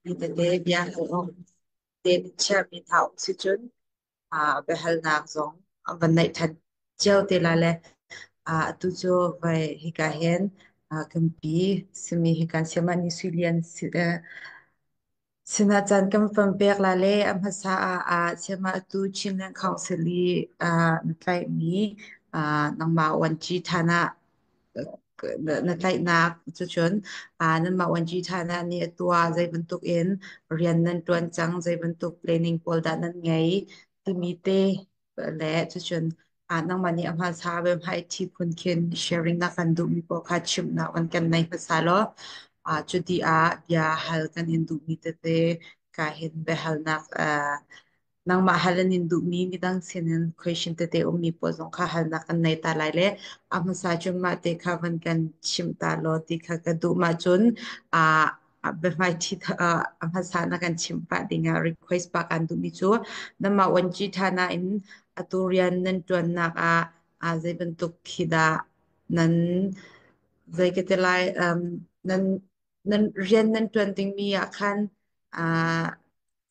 Tete bia hal awk te chiahmi hna um si cun biahalnak zong an van neih ṭhan cio te lai le atu cu vai hika hin kan pi simi hika siamah ni Sui Lian sinah caan kan van pek lai le a hmasa ah siamah atu Chinland Council i na tlaihmi nangmah uanci ṭhan ah na tlaihnak cucun nanmah uanci ṭhan ah nih atu ah zei bantuk in rian nan ṭuan cang, zei bantuk planning pawl dah nan ngei timi te le cucun nangmah nih a hmasa hmai ṭhi phun khin sharing na kan duhmi pawl kha chimhnak van kan nei hmasa law cuti ah bia hal kan in duhmi tete ka hin biahalnak nangmah hal an in duhmi midang sinin question tete ummi pawl zong kha halnak kan nei ta lai le a hmasa cun mah te kha van kan chimh ta law ti kha ka duh mah cun biahmaiṭhi a hmasa na kan chimh pah dingah request pa kan duhmi cu nangmah uanci ṭha nain atu rian nan ṭuannak ah zei bantuk khi dah nan zei ka ti lai nan nan rian nan ṭuan dingmi ah khan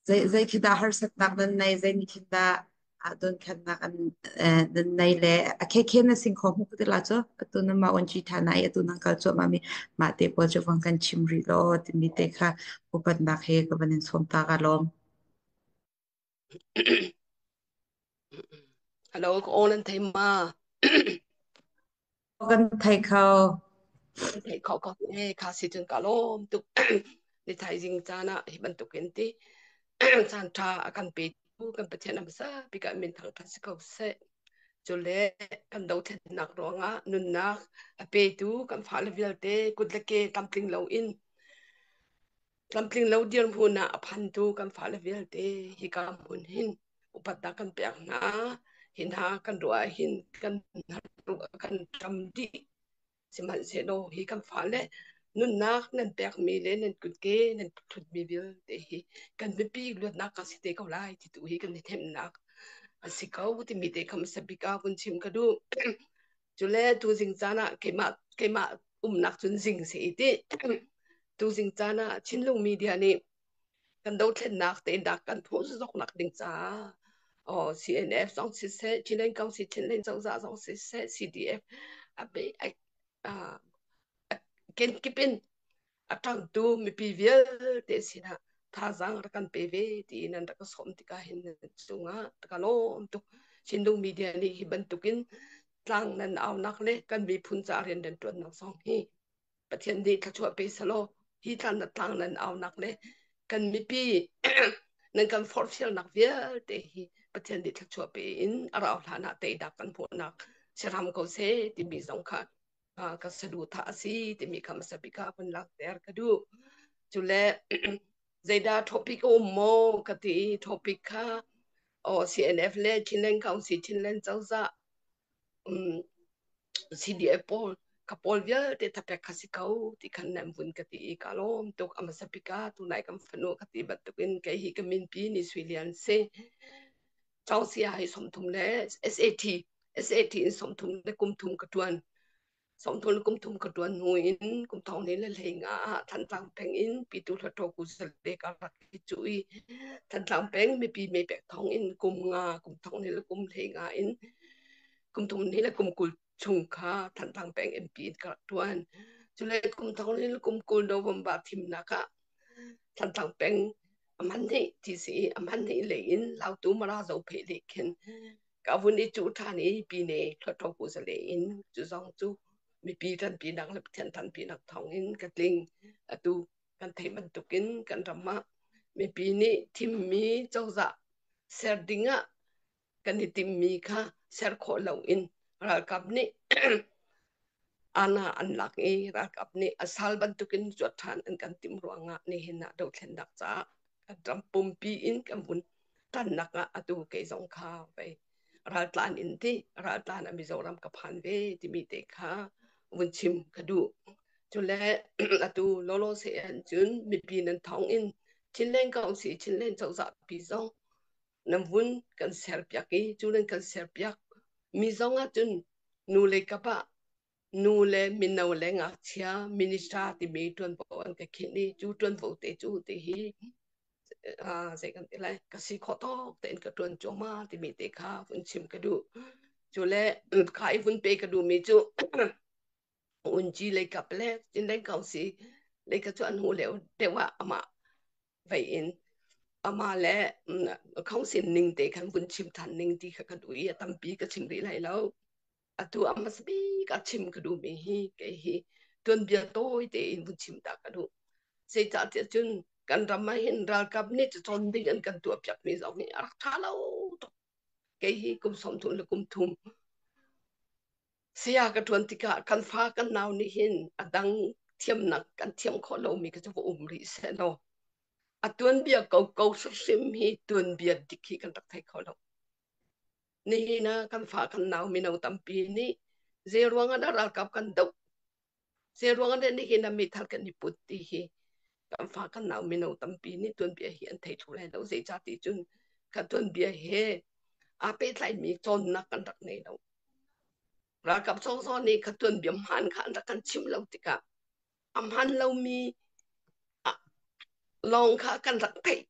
zei khi dah harsatnak nan nei, zei nih khin dah donkhannak an nan nei le a khekhe na sing kho hmu ti la cu atu na ma on chi tha na i atu nan kal cuahmah mi mah te pawl cu vang kan chim rih law timi te kha upatnak he ka van in sawm ta ka lawm. Hello, ka aw nan thei ma? Kan thei kho. Kan thei kho ko e kha si cun ka lawm tuk. Ni thaizing caan ah hi bantuk in ti caan tha a kan pe tu kan Pathian am sa bi ka min thang tha si ko seh. Cule kan dothlennak ruangah nunnak a petu kan fale vialte kut le ke tlamtling lo in tlamtling lo dirhmun ah a phantu kan fale vialte hika hmun hin upatnak kan pek hna. Hi hna kan ruah ah hin kan kan ṭam dih. Sihmanhsehlaw hi kan fale nunnak nan pekmi le nan kutke nan ṭhutmi vialte hi kan mipi luatnak ka si te ko lai ti tu hi kan i themnak a si ko timi te kha hmasa bik ah vun chim ka duh. Cule tuzing caan ah keimah umnak cun zing si i ti. Tuzing caan ah Chinlung Media nih kan dothlennak tein dah kan phuh zoknak ding caah oh CNF zong siseh, Chinland Council Chinland cozah zong siseh, CDF a be a kenkip in a ṭangtu mipi vialte sinah thazaang rak kan pe ve tiin an rak ka sawm tikah hin cungah ka lawm tuk. Chinlung Media nih hi bantukin tlang nan aunak le kan miphun ca rian nan ṭuannak zong hi Pathian nih thluachuah pe selaw hi tlang na tlang nan aunak le kan mipi nan kan forhfialnak vialte hi Pathian nih thluachuah pe in a rau hlan ah teinak kan hmuhnak siram ko seh timi zong kha ka saduhthah a si timi kha hmasa bik ah vun langhter ka duh. Cule zeidah topic a um maw ka ti i topic kha oh CNF le Chinland Council Chinland cozah CDF pawl ka pawl vialte thapek kha si ko ti khan nan vun ka ti i ka lawm tuk. A hmasa bik ah tunai kan fanu ka ti bantukin kei hi ka minpi ni Sui Lian si. Chawngsia hi 30 le SAT SAT in 30 le kum thum ka ṭuan. 30 le kum thum ka ṭuan hnu in kum thong ni le hlei nga ah Thantlang peng in Pitu Hluttaw Kusale ka rak i cuh i Thantlang peng mipi me pek thong in kum nga kum thong ni le kum hlei nga in kum thum ni le kum 20 chung kha Thantlang peng MP in ka rak ṭuan. Cule kum thong ni le kum 20 November thimnak ah Thantlang peng a man hnih ti si i a man hnih lei in Lautu Mara Zophei lei khin ka vun i cuh ṭhan i Pine Hluttaw Kuzale in cu zong cu mipi ṭanpinak le Pathian ṭanpinak thawng in ka tling. Atu kan theih bantukin kan ram ah mipi nih thimmi cozah ser ding ah kan i timmi kha ser khawh loin ralkap nih ana an lak i ralkap nih a sal bantukin zuat ṭhan an kan timh ruangah nihin ah dothlennak caah kan ram pumpi in kan vun ṭannak ah atu kei zong kha vei raltlan in ti raltlan a Mizoram ka phan ve timi te kha vun chim ka duh. Cule atu lolo se an cun mipi nan thawng in Chinland Council Chinland cozah pi zong nan vun kan serpiak i cu nan kan serpiak mi zong ah cun nu lei kap ah Nu le mino le ngakchia minister timi ṭuanvo an ka khinh i cu ṭuanvo te cu ti hi zei kan ti lai, ka si khawh tawk tein ka ṭuan cuahmah timi te kha vun chim ka duh. Cu le kha i vun pe ka duhmi cu unci lei kap le Chinland Council lei ka cu an hu leo deuh ah amah vei in amah le council ning te khan vun chim than ning ti kha ka duh i a tampi ka chim rih lai lo. Atu a hmasa bik ah chim ka duhmi hi kei hi tuanbia tawi tein vun chim ta ka duh. Zeicahtiah cun kan ram ah hin ralkap nih cacawn ding an kan tuahpiakmi zong hi a rak ṭha lo tuk. Kei hi kum 33 saya ka ṭuan tikah kan fa kan nau nih hin a dang thiamnak kan thiam khawh lomi ka cu va um rih seh law a tuanbia koko hrimhrim hi tuanbia dik hi kan rak thei kho lo. Nihin ah kan fa kan nau mino tampi nih zei ruang ah dah ralkap kan doh, zei ruang ah dah nihin ah meithal kan i put ti hi kan fa kan nau mino tampi nih tuanbia hi an thei thlu lai lo. Zeicah ti cun kan tuanbia he aa pehtlaimi cawnnak kan rak nei lo. Ralkap sawsawh nih kha tuanbia hmaan kha an rak kan chimh lo tikah a hmaan lomi lawng kha kan rak theih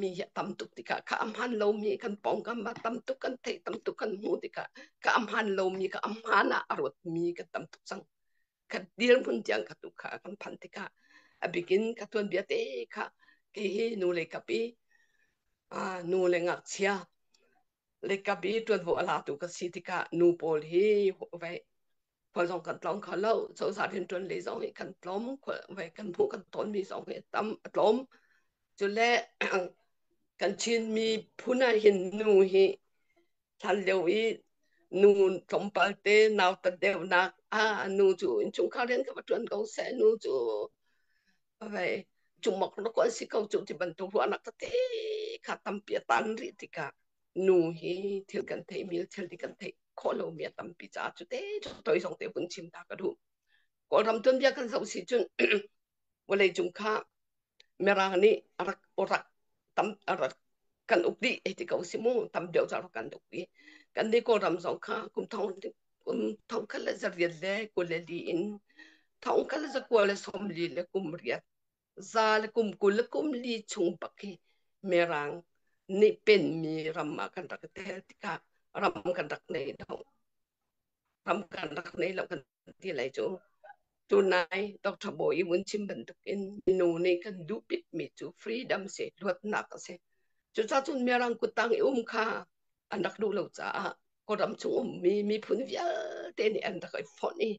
mi hi a tam tuk tikah kha a hmaan lomi kan pawngkam ah tam tuk kan theih, tam tuk kan hmuh tikah kha a hmaan lomi kha a hmaan ah a ruatmi kan tam tuk cang. Kha dirhmun tiang kha tu kha kan phanh tikah a bikin ka tuanbia te kha kei hi nu le kapi nu le ngakchia le kapi ṭuanvo a latu ka si tikah nu pawl hi vai khual zong kan tlawng kho lo, cozah rianṭuan lei zong hi kan tlawm, vai kan hmuh kan tawnmi zong hi tam a tlawm. Cule kan Chinmi phun ah hin nu hi hlan lio i nu tlawmpal te nautat deuhnak ah nu cu innchungkhar rian kha va ṭuan ko seh, nu cu vai cumok rak an si ko cu ti bantuk ruahnak tete kha tampi a tan rih tikah nu hi thil kan theihmi le thil ti kan theih khawh lomi a tampi caah cu te toi zong te vun chim ta ka duh. Kawlram tuanbia kan zoh si cun vawleicung kha Mirang nih a rak rak tam a rak kan uk dih hei ti ko si mu, tam deuh ca rak kan uk i kan nih Kawlram zong kha kum 1924 in 1948 124 chung bak hi Mirang nih penmi ram ah kan rak i tel tikah ram kan rak nei lo, ram kan rak nei lo kan ti lai cu. Tunai Dr. Bawi vun chim bantukin minu nih kan duh bikmi cu freedom si, luatnak a si. Cucaah cun Mirang kuttang i um kha an rak duh lo caah Kawlram chung ummi miphun vialte nih an rak i fonh i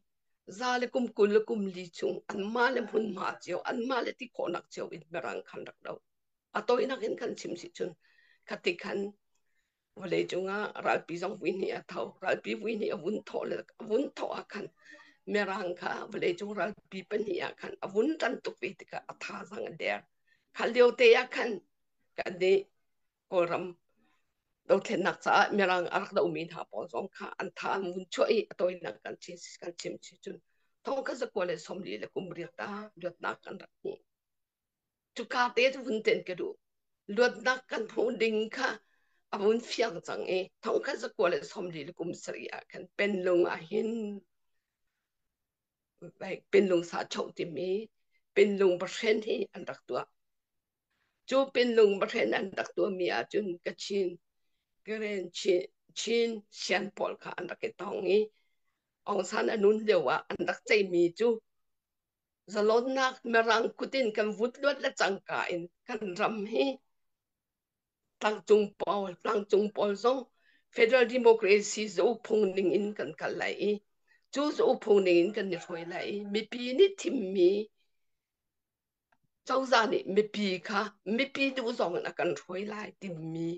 124 chung anmah le hmunhma cio, anmah le ti khawhnak cio in Mirang khan rak doh. A tawinak in kan chim si cun khati khan vawleicung ah ralpi zong vui hnih a tho. Ralpi vui hnih a vun thawh le a vun thawh ah khan Mirang kha vawleicung ralpi pahnih ah khan a vun ṭan tuk ve tikah a thazaang a der. Kha lio te ah khan kan nih Kawlram dothlennak caah Mirang a rak domi hna pawl zong kha an tha an vun chuah i a tawinak kan chim chi cun 1948 ah luatnak kan rak hmuh. Cuka te cu vun ten ka duh. Luatnak kan hmuh ding kha a vun fiang cang i 1947 ah khan Penlung ah hin Pinlung sa choh timi Pinlung Bahren hi an rak tuah. Cu Pinlung Bahren an rak tuahmi ahcun Kachin, Karen, Chin, Chin Shan pawl kha an rak i tong i Aung San a nun lio ah an rak ceihmi cu zalonnak Mirang kut in kan vut luat le cangka in kan ram hi tlangcung pawl zong federal democracy zaukphung ning in kan kal lai i cu zaukphung ning in kan i hruai lai i mipi nih thimmi cozah nih mipi kha mipi duh zong in a kan hruai lai timi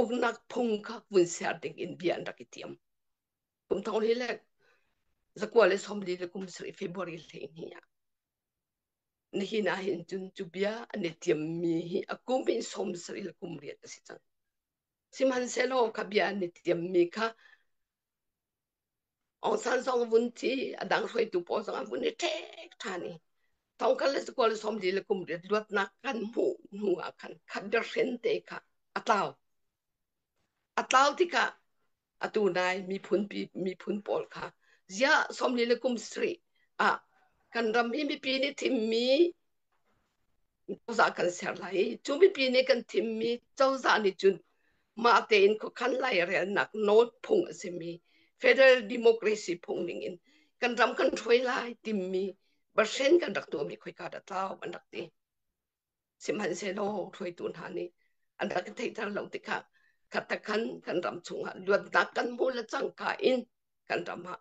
uknak phung kha vun ser ding in bia an rak i tiam. Kum thong li le zakua le 47 February 12 ah nihin ah hin cun cu bia an i tiammi hi a kum in 78 a si cang. Sihmanhsehlaw kha bia an i tiammi kha Aung San zong vun thi, a dang hruaitu pawl zong an vun i ṭhek ṭhan i 1948 luatnak kan hmuh hnu ah khan kha biahren te kha a tlau. A tlau tikah atu nai miphun pawl kha Ziah 44 kum ah kan ram hi mipi nih thimmi cozah kan ser lai i cu mipi nih kan thimmi cozah nih cun mah tein khuakhan lairelnak nawl phung a simi federal democracy phung ning in kan ram kan hruai lai timi bahren kan rak tuahmi khoika dah tlau an rak ti. Sihmanhsehlaw hruaitu hna nih an rak i theihter lo tikah khatakhan kan ram chungah luatnak kan hmuh le cangka in kan ram ah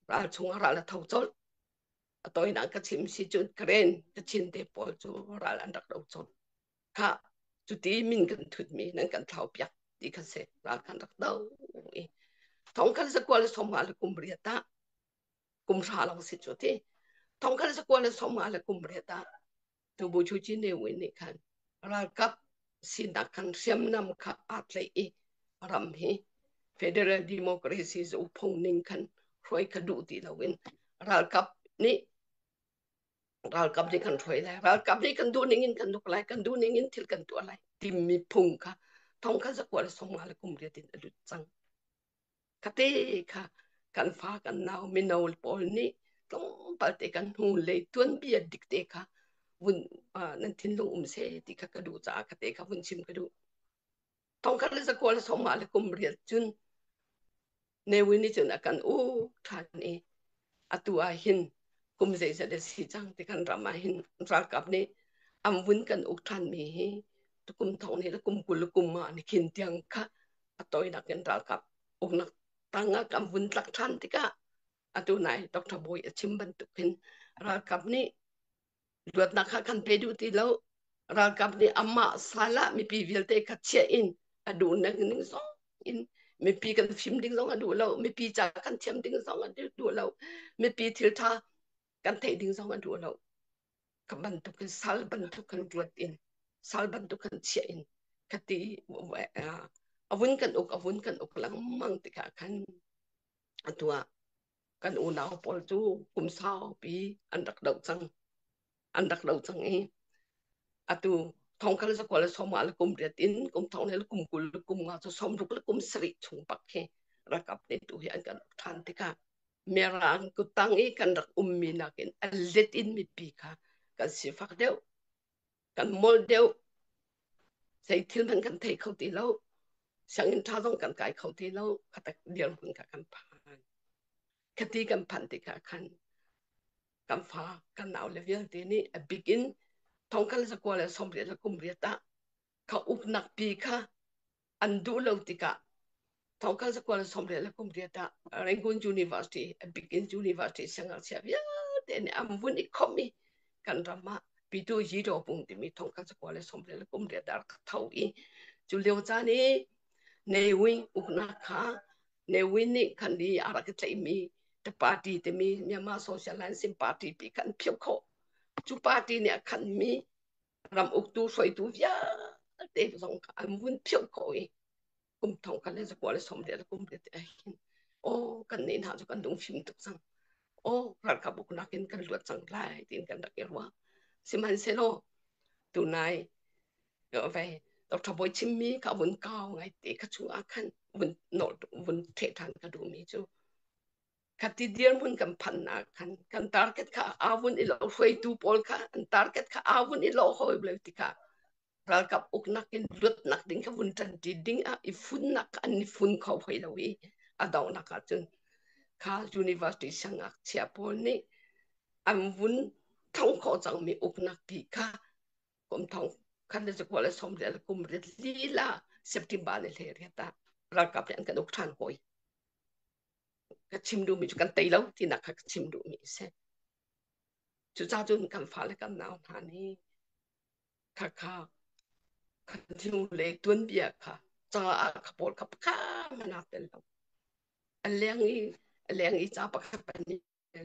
ral chungah ral a tho colh. A tawinak ka chim si cun Karen Kachin te pawl cu ral an rak do colh. Kha cuti min kan thutmi nan kan thlau piak ti kha si ral kan rak do i thong khat zakua le 58 ah kum hra lawng si cu ti thong khat zakua le 58 ah tu Bu Chu Chi Ne Win nih khan ralkap sinak khan hriamnam kha aa tlaih i ram hi federal democracy phung ning khan hruai kha duh ti loin ralkap nih ralkap nih kan hruai lai, ralkap nih kan duh ning in kan uk lai, kan duh ning in thil kan tuah lai timi phung kha thong kha 1958 in a lut cang. Kate kha kan fa kan nau mino pawl nih tlawmpal te kan hnu lei tuanbia dik te kha vun nan thinlung um seh ti kha ka duh caah kate kha vun chim ka duh. 1958 cun Ne Win nih cun a kan uk ṭhan i atu ah hin kum zeizat a si cang ti kan ram ah hin ralkap nih an vun kan uk ṭhanmi hi tukum thong nih le kum 20 le kum ah ni khin tiang kha a tawinak in ralkap uknak tangah kan vun tlak ṭhan tikah atu nai Dr. Bawi a chim bantuk hin ralkap nih luatnak kha kan pe duh ti lo. Ralkap nih amah sal ah mipi vialte kha chiah in a duhnak ning zong in mipi kan fim ding zong a duh lo, mipi ca kan thiam ding zong a duh lo, mipi thil ṭha kan theih ding zong a duh lo. Ka bantuk in sal bantuk kan ruat in sal bantuk kan chiah in khati avun kan uk avun kan uk lengmang tikah khan atu ah kan unau pawl cu kum saupi an rak doh cang, an rak do cang i atu thongkhat le 1958 in kum thong le kum 20 le kum nga cu 67 chung bak khi ralkap nih tu hi an kan uk ṭhan tikah Mirang kuttang i kan rak ummi nakin a let in mipi kha kan sifak deuh, kan molh deuh, zei thil hmanh kan thei kho ti lo, sianginn ṭha zong kan kai kho ti lo, khatak dirhmun kha kan phan. Khati kan phanh tikah khan kan fa kan nau le vialte nih a bik in thongkhat le 1988 ah kha uknak pi kha an duh lo tikah thongkhat 1988 ah Rangoon University, a bik in University siangngakchia vialte nih an vun i khomh i kan ram ah Pitu Yidaw Pung timi 1988 ah rak tho i cu lio caan i Ne Win uknak kha Ne Win nih khan i a rak i tlaihmi the party timi Myanmar Socialism Party pi khan phioh khawh. Cu party nih a khanmi ram uktu hruaitu vialte zong kha an vun phioh khawh i kum thong khat le zakua le sawm le kum le te hin oh kan nih hna cu kan lungfim tuk cang, oh ralkap uknak in kan luat cang lai tiin kan rak i ruah. Sihmanhsehlaw tunai ve Dr. Bawi chimmi ka vun kau ngai te kha chung ah khan vun nol vun theh ṭhan ka duhmi cu khati dirhmun kan phannak khan kan target kha aa vun i lo, hruaitu pawl kha an target kha aa vun i lo hoi lo tikah ralkap uknak in luatnak ding kha vun ṭanṭi ding ah i funnak an i fun kho hoi lo i a donghnak ah cun kha university siangngakchia pawl nih an vun thong khawh cangmi uknak pi kha kum thong khat le zakua le sawm le kum riat lila September ni hle riat ah ralkap nih an kan uk ṭhan hawi. Ka chim duhmi cu kan tei lo tinak kha ka chim duhmi a si. Cucaah cun kan fale kan nau hna nih khakha kan hnu le tuanbia kha caah kha pawl kha pakhat hmanh aa tel lo. A leng i ca pakhat pahnih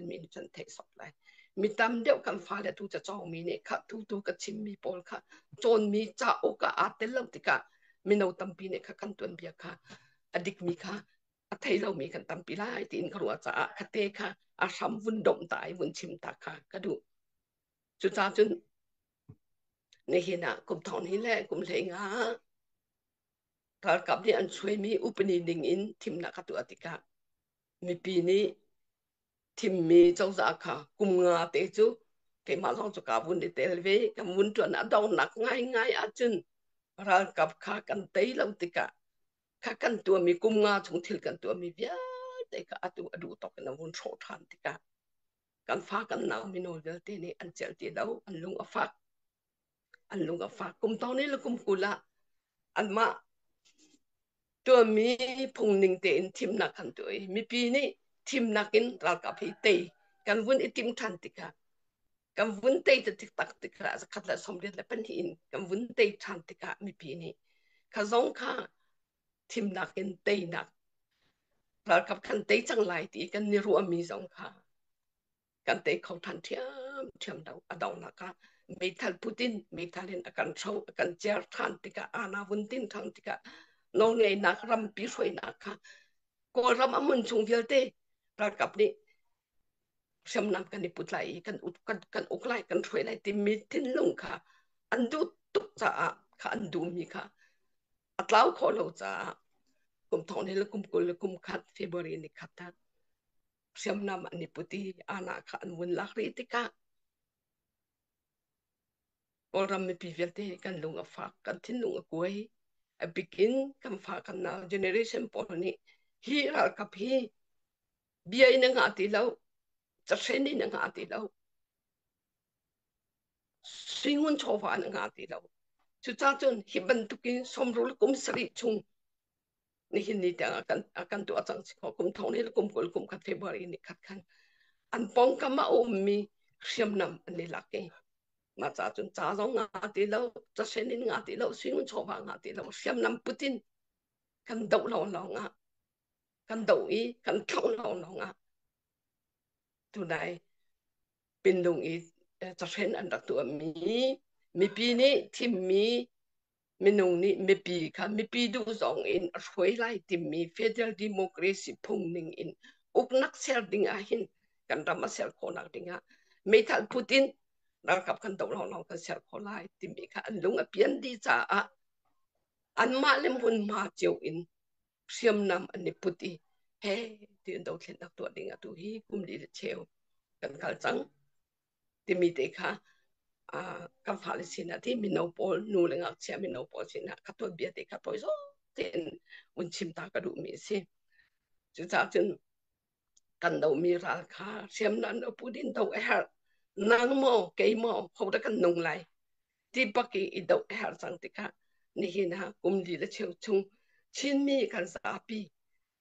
mi nih cun theih sawk lai. Mi tam deuh kan fale tu ca cawngmi nih kha tu tu ka chimmi pawl kha cawnmi cauk ah aa tel lo tikah mino tampi nih kha kan tuanbia kha a dikmi kha a thei lomi kan tampi lai tiin ka ruah caah khate kha a hram vun domh ta i vun chim ta kha ka duh. Cucaah cun nihin ah kum thong hnih le kum 15 ralkap nih an suaimi upani ning in thimnak a tuah tikah mipi nih Thimmi cozah kha kum nga te cu keimah zong cu kaa vun i tel ve. Kan vun ṭuan a donghnak ngaingai ahcun ralkap kha kan tei lo tikah kha kan tuahmi kum nga chung thil kan tuahmi vialte kha atu a duh tawk in a vun hrawh ṭhan tikah kan fa kan nau mino vialte nih an celh ti lo, an lung a fak. An lung a fak. Kum thong ni le kum 20 ah anmah tuahmi phungning tein thimnak kan tuah i mipi nih thimnak in ralkap hi tei kan vun i tim ṭhan tikah kan vun tei tak tikah 182 in kan vun tei ṭhan tikah mipi nih kha zong kha thimnak in teinak ralkap kan tei cang lai ti kan ni ruahmi zong kha kan tei kho ṭhan ṭhiamṭhiam lo. A donghnak ah meithal put in meithal in a kan hro a kan cer ṭhan tikah ana vun tin ṭhan tikah nawlngeihnak rampi hruainak kha Kawlram a hmun chung vialte ralkap nih hriamnam kan i put lai i kan kan kan uk lai kan hruai lai timi thinlung kha an duh tuk caah kha an duhmi kha a tlau khawh lo caah kum thong le kum 20 le kum khat February ni khat ah hriamnam an i put i ana kha an vun lak rih tikah Kawlram mipi vialte kan lung a fak, kan thinlung a kuai. A bikin kan fa kan nau generation pawl nih hi ralkap hi bia in a ngah ti lo, cahren in a ngah ti lo, suingun chawva in a ngah ti lo. Cucaah cun hi bantukin sawmrul kum sarih chung nihin ni tiang a kan tuah cang si kho kum thong ni kum 20 kum khat February ni khat khan an pawngkam a ummi hriamnam an i lak i mah ca cun ca zong nga ti lo casen in nga ti lo suingun chawva nga ti lo hriamnam putin kan doh lo lawng ah kan doh i kan thlauh lo lawng ah tunai Pindung i cahren an rak tuahmi mipi nih thimmi minung nih mipi kha mipi duh zong in a hruai lai timi federal democracy phung ning in uknak ser ding ah hin kan ram a ser khawhnak ding ah meithal put in ralkap kan doh lawnglawng kan ser khawh lai timi kha an lung a pian dih caah anmah le hmunhma cio in hriamnam an i put i he tiin dothlennak tuah ding atu hi kum li le cheu kan kal cang. Timi te kha kan fale sinah ti mino pawl nu le ngakchia mino pawl sinah ka tuanbia te kha tawi zawng tein un chim ta ka duhmi a si. Cucaah cun kan domi ral kha hriamnam lo pu din do a herh. Nang maw kei maw ho dah kan nung lai ti bak i i doh a herh cang tikah nihin ah kum li le cheu chung Chinmi kan zapi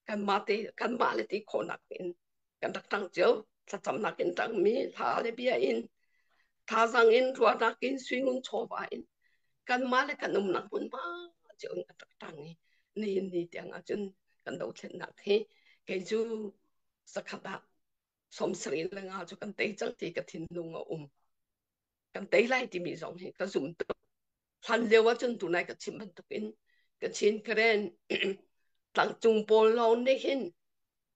kanmah te kanmah le ti khawhnak in kan rak ṭang cio. Thlacamnak in ṭangmi hla le bia in thazaang in ruahnak in suingun chawva in kanmah le kan umnak hmunhma cio in kan rak ṭang i nihin ni tiang ahcun kan dothlennak hi kei cu zakhat ah 75 cu kan tei cang ti ka thinlung a um. Kan tei lai timi zong hi ka zum tuk. Hlan lio ahcun tunai ka chim bantukin Kachin Karen tlangcung pawl lawng nih hin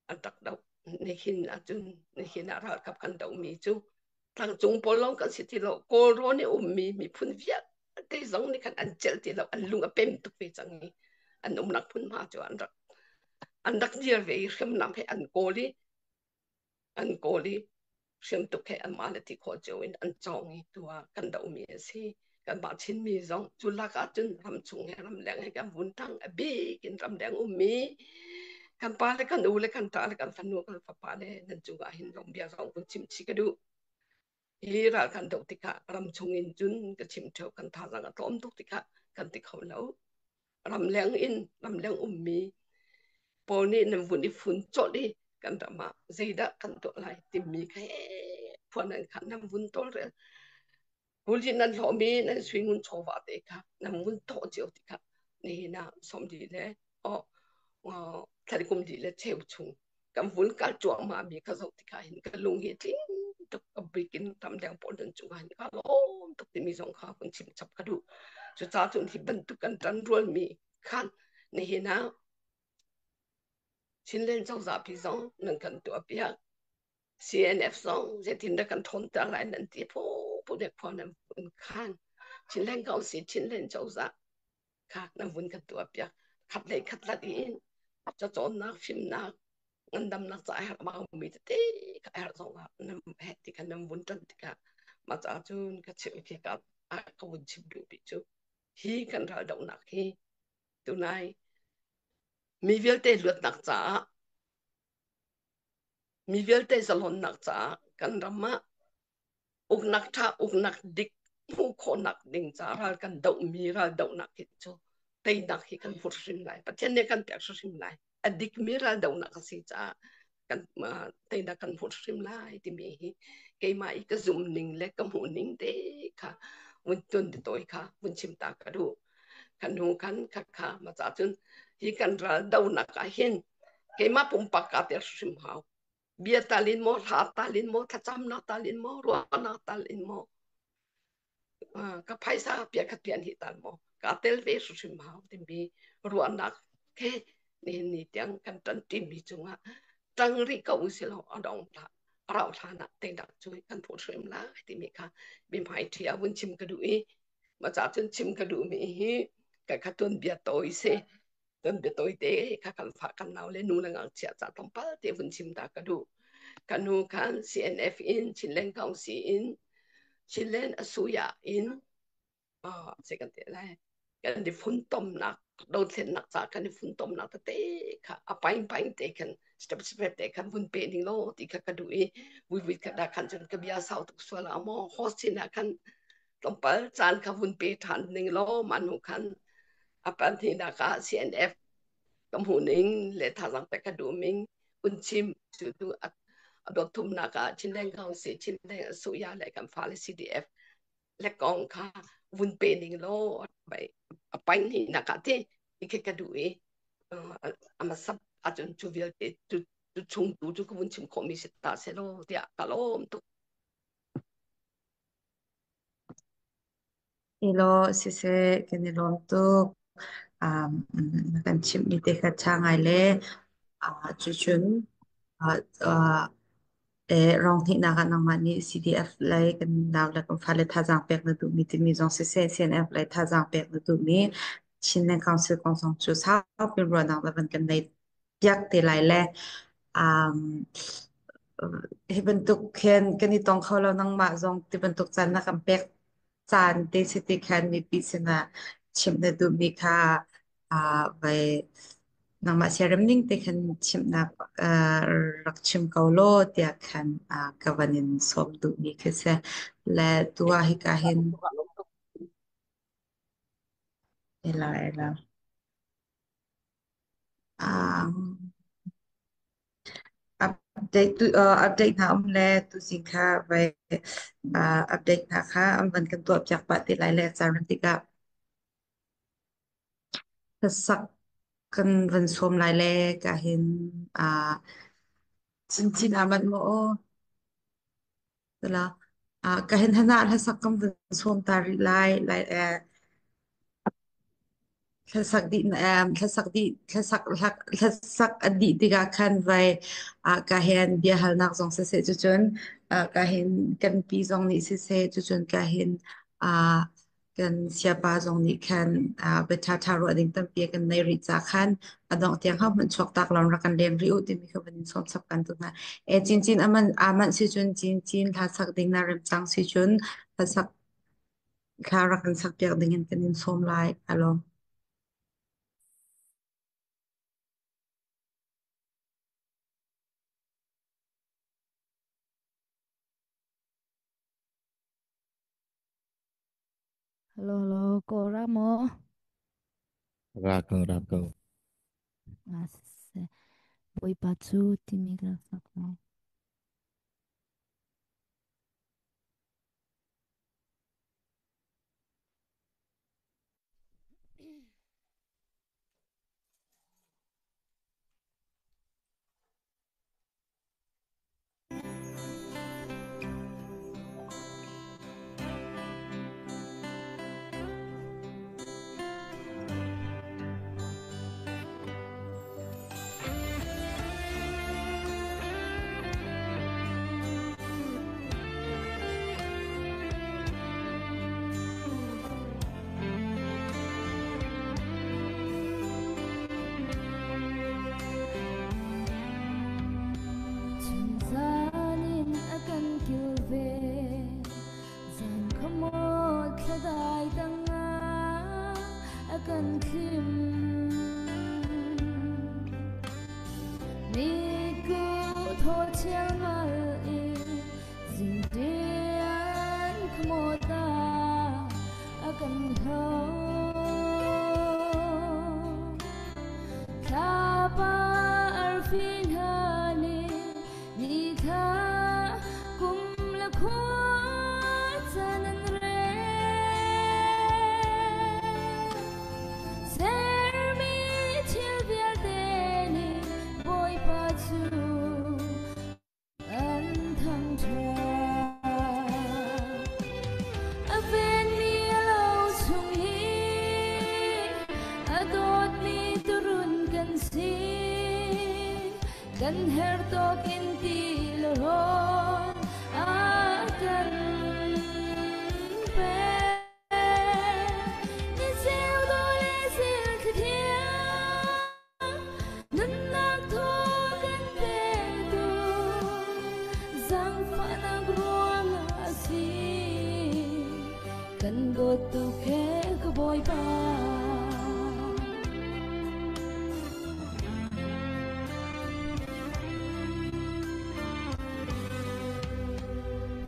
an rak doh. Nihin ahcun nihin ah ralkap kan dohmi cu tlangcung pawl lawng kan si ti lo. Kawlrawn i ummi miphun vialte zong nih khan an celh ti lo. An lung a pem tuk ve cang i an umnak hmunhma cu an rak dir ve i hriamnam he an kawl i an kawl i hriamtuk he anmah le ti khawh cio in an cawng i tu ah kan dohmi a si. Kanmah Chinmi zong cu lak ah cun ramchung he ramleng he kan vun ṭang, a bik in ramleng ummi kan pa le kan u le kan ṭa le kan fanu kan fapa le nan cungah hin lawm bia zong vun chim chih ka duh. Hi ral kan doh tikah ramchung in cun ka chim ṭheo kan thazaang a tlawm tuk tikah kan ti kho lo. Ramleng in ramleng ummi pawl nih nan vun i fun colh i kan ram ah zeidah kan tuah lai timi kha phuan nan khan nan vun tawlrel. Kuli nan hlawhmi nan suingun chawva te kha nan vun thawh cio tikah nihin ah sawmli le oh thlankum li le cheu chung kan vun kal cuahmah mi kha zoh tikah hin ka lung hi tling tuk ka bikin ramleng pawl nan cungah hin ka lawm tuk timi zong kha kun chim chap ka duh. Cucaah cun hi bantuk kan ṭan rualmi khan nihin ah Chinland cozah pi zong nan kan tuah piak. CNF zong zeitindah kan ṭhawnter lai nan ti phu phu dek phu nan vun khan. Chinland Council Chinland cozah kha nan vun kan tuah piak. Khat lei khat lat in cacawnnak fimnak ngandamnak ca a herh mi tete kha. Ka herh zong ah nan he ti khan nan vun ṭan tikah mah caah cun ka chim khi ka ah ka vun chim duhmi cu hi kan raldohnak hi tunai mi vialte luatnak caah mi vialte zalonnak caah kan ram ah uknak ṭha uknak dik hmuh khawhnak ding ca ral kan dohmi ral dohnak hi cu teinak hi kan hmu hrim lai. Pathian nih kan pek hrim lai. A dikmi ral dohnak a si caah kan teinak kan hmu hrim lai timi hi keimah i ka zum ning le ka hmuh ning te kha vun tun tawi kha vun chim ta ka duh. Kan hnu khan kha kha ma ca cun hi kan ral dohnak ah hin keimah pumpak ka tel hrim hau. Bia tal in maw, hla tal in maw, thlacamnak tal in maw, ruahnak tal in maw, ka phaisa pia khat pian hi tal maw, ka tel ve hrim hau timi ruahnak he nihin ni tiang kan ṭan ṭimi cungah ṭang rih ko usih law a dong hlah a rauh hlan ah teinak cu kan phut hrim lai timi kha biahmai ṭhi ah vun chim ka duh i mah ca cun chim ka duhmi hi ka kha tuan bia tawi si. Kan biatawi te kha kan fa kan nau le nu le ngakchia ca tlawmpal te vun chim ta ka duh. Kan hnu khan CNF in Chinland Council in Chinland Asuya in se kan te lai kan di funtomnak dothlennak ca kan i funtomnak tete kha a paing paing te khan step step te khan vun pe ning law ti kha ka duh i vui vui kha da khan cun ka bia sau tuk sual ah maw host sin ah khan tlawmpal caan kha vun pe ṭhan ning law mah hnu khan a pahnihnak ah CNF ka hmuhning le thazaang pek ka duhming un chim cu tu a dot thumnak ah Chinland Council Chinland Asuya le kan fale CDF le kong kha vun pe ning law a pahnihnak ah ti ikhe ka duh i ama sap ahcun cu vialte cu chung tu cu ka vun chim khawhmi si ta selaw tiah ka lawm tuk. Elaw siseh kan i lawm tuk. Na kan chimhmi te kha ṭha ngai le cucun rawng hnihnak ah nangmah nih CDF lei kan nau le kan fale thazaang pek na duhmi timi zong siseh, CNF lei thazaang pek na duhmi Chinland Council kong zong cu saupi ruahnak le van kan nei piak te lai le hi bantuk khin kan i tong kho lo nangmah zong ti bantuk caan na kan pek caan te si ti khan mipi sinah chimh na duhmi kha vai nangmah siarem ning te khan chimhnak rak chim ko law tiah khan ka van in sawm duhmi khi si le tu ah hika hin ela ela um, update tu update hna um le tuzing kha vai update hna kha an van kan tuah piak pah te lai le caan tikah hlasak kan van sawm lai le ka hin chinchin amat mo o tala ka hin hana hlasak kan van sawm ta rih lai lai Hlasak dih hlasak dih hlasak hlasak a dih tikah khan vai ka hen biahalnak zong siseh cucun ka hin kan pi zong nih siseh cucun ka hin kan siapa zong nih khan bia ṭhaṭha ruah ding tampi a kan nei rih ca khan a dongh tiang ho hmanh chuak tak lawng rak kan leng rih u timi kha van in sawm chap kan tu hna. E cincin aman aman si cun cincin hla sak ding na rem cang si cun hlasak Thla rak kan sakpiak dingin kan in sawm lai. Ka lawm. Hello, hello, ko ra mo. Ra ko, ra ko. Ase, Bawipa cu timi ka rak sak lai. Kan thlim. Miku thaw chialmal in zingtian khamawta a kan hlo. Thlapa arfi hna nih ni thla kum le khua caan an rel. Sermi thil vialte nih Bawipa cu an thangṭhat. A venmi a lo chung i a dawtmi tuurun kan si. Kan herh tawk in ti le rawl a kan pek. Ni ceu dawh le zil thli nunnak thaw kan petu zaangfahnak ruangah a si. Kan dawt tuk he ka Bawipa.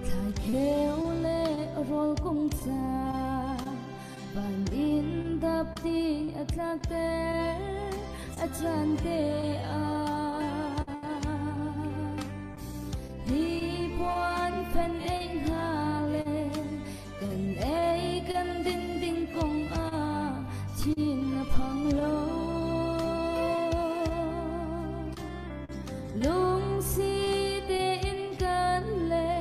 Thlaikheu le rawl kung ca van in dapti a tlakter a caan te ah. Hi puan phen ei hna le kan ei kan din ding kong ah thin a phang lo. Lungsi tein kan le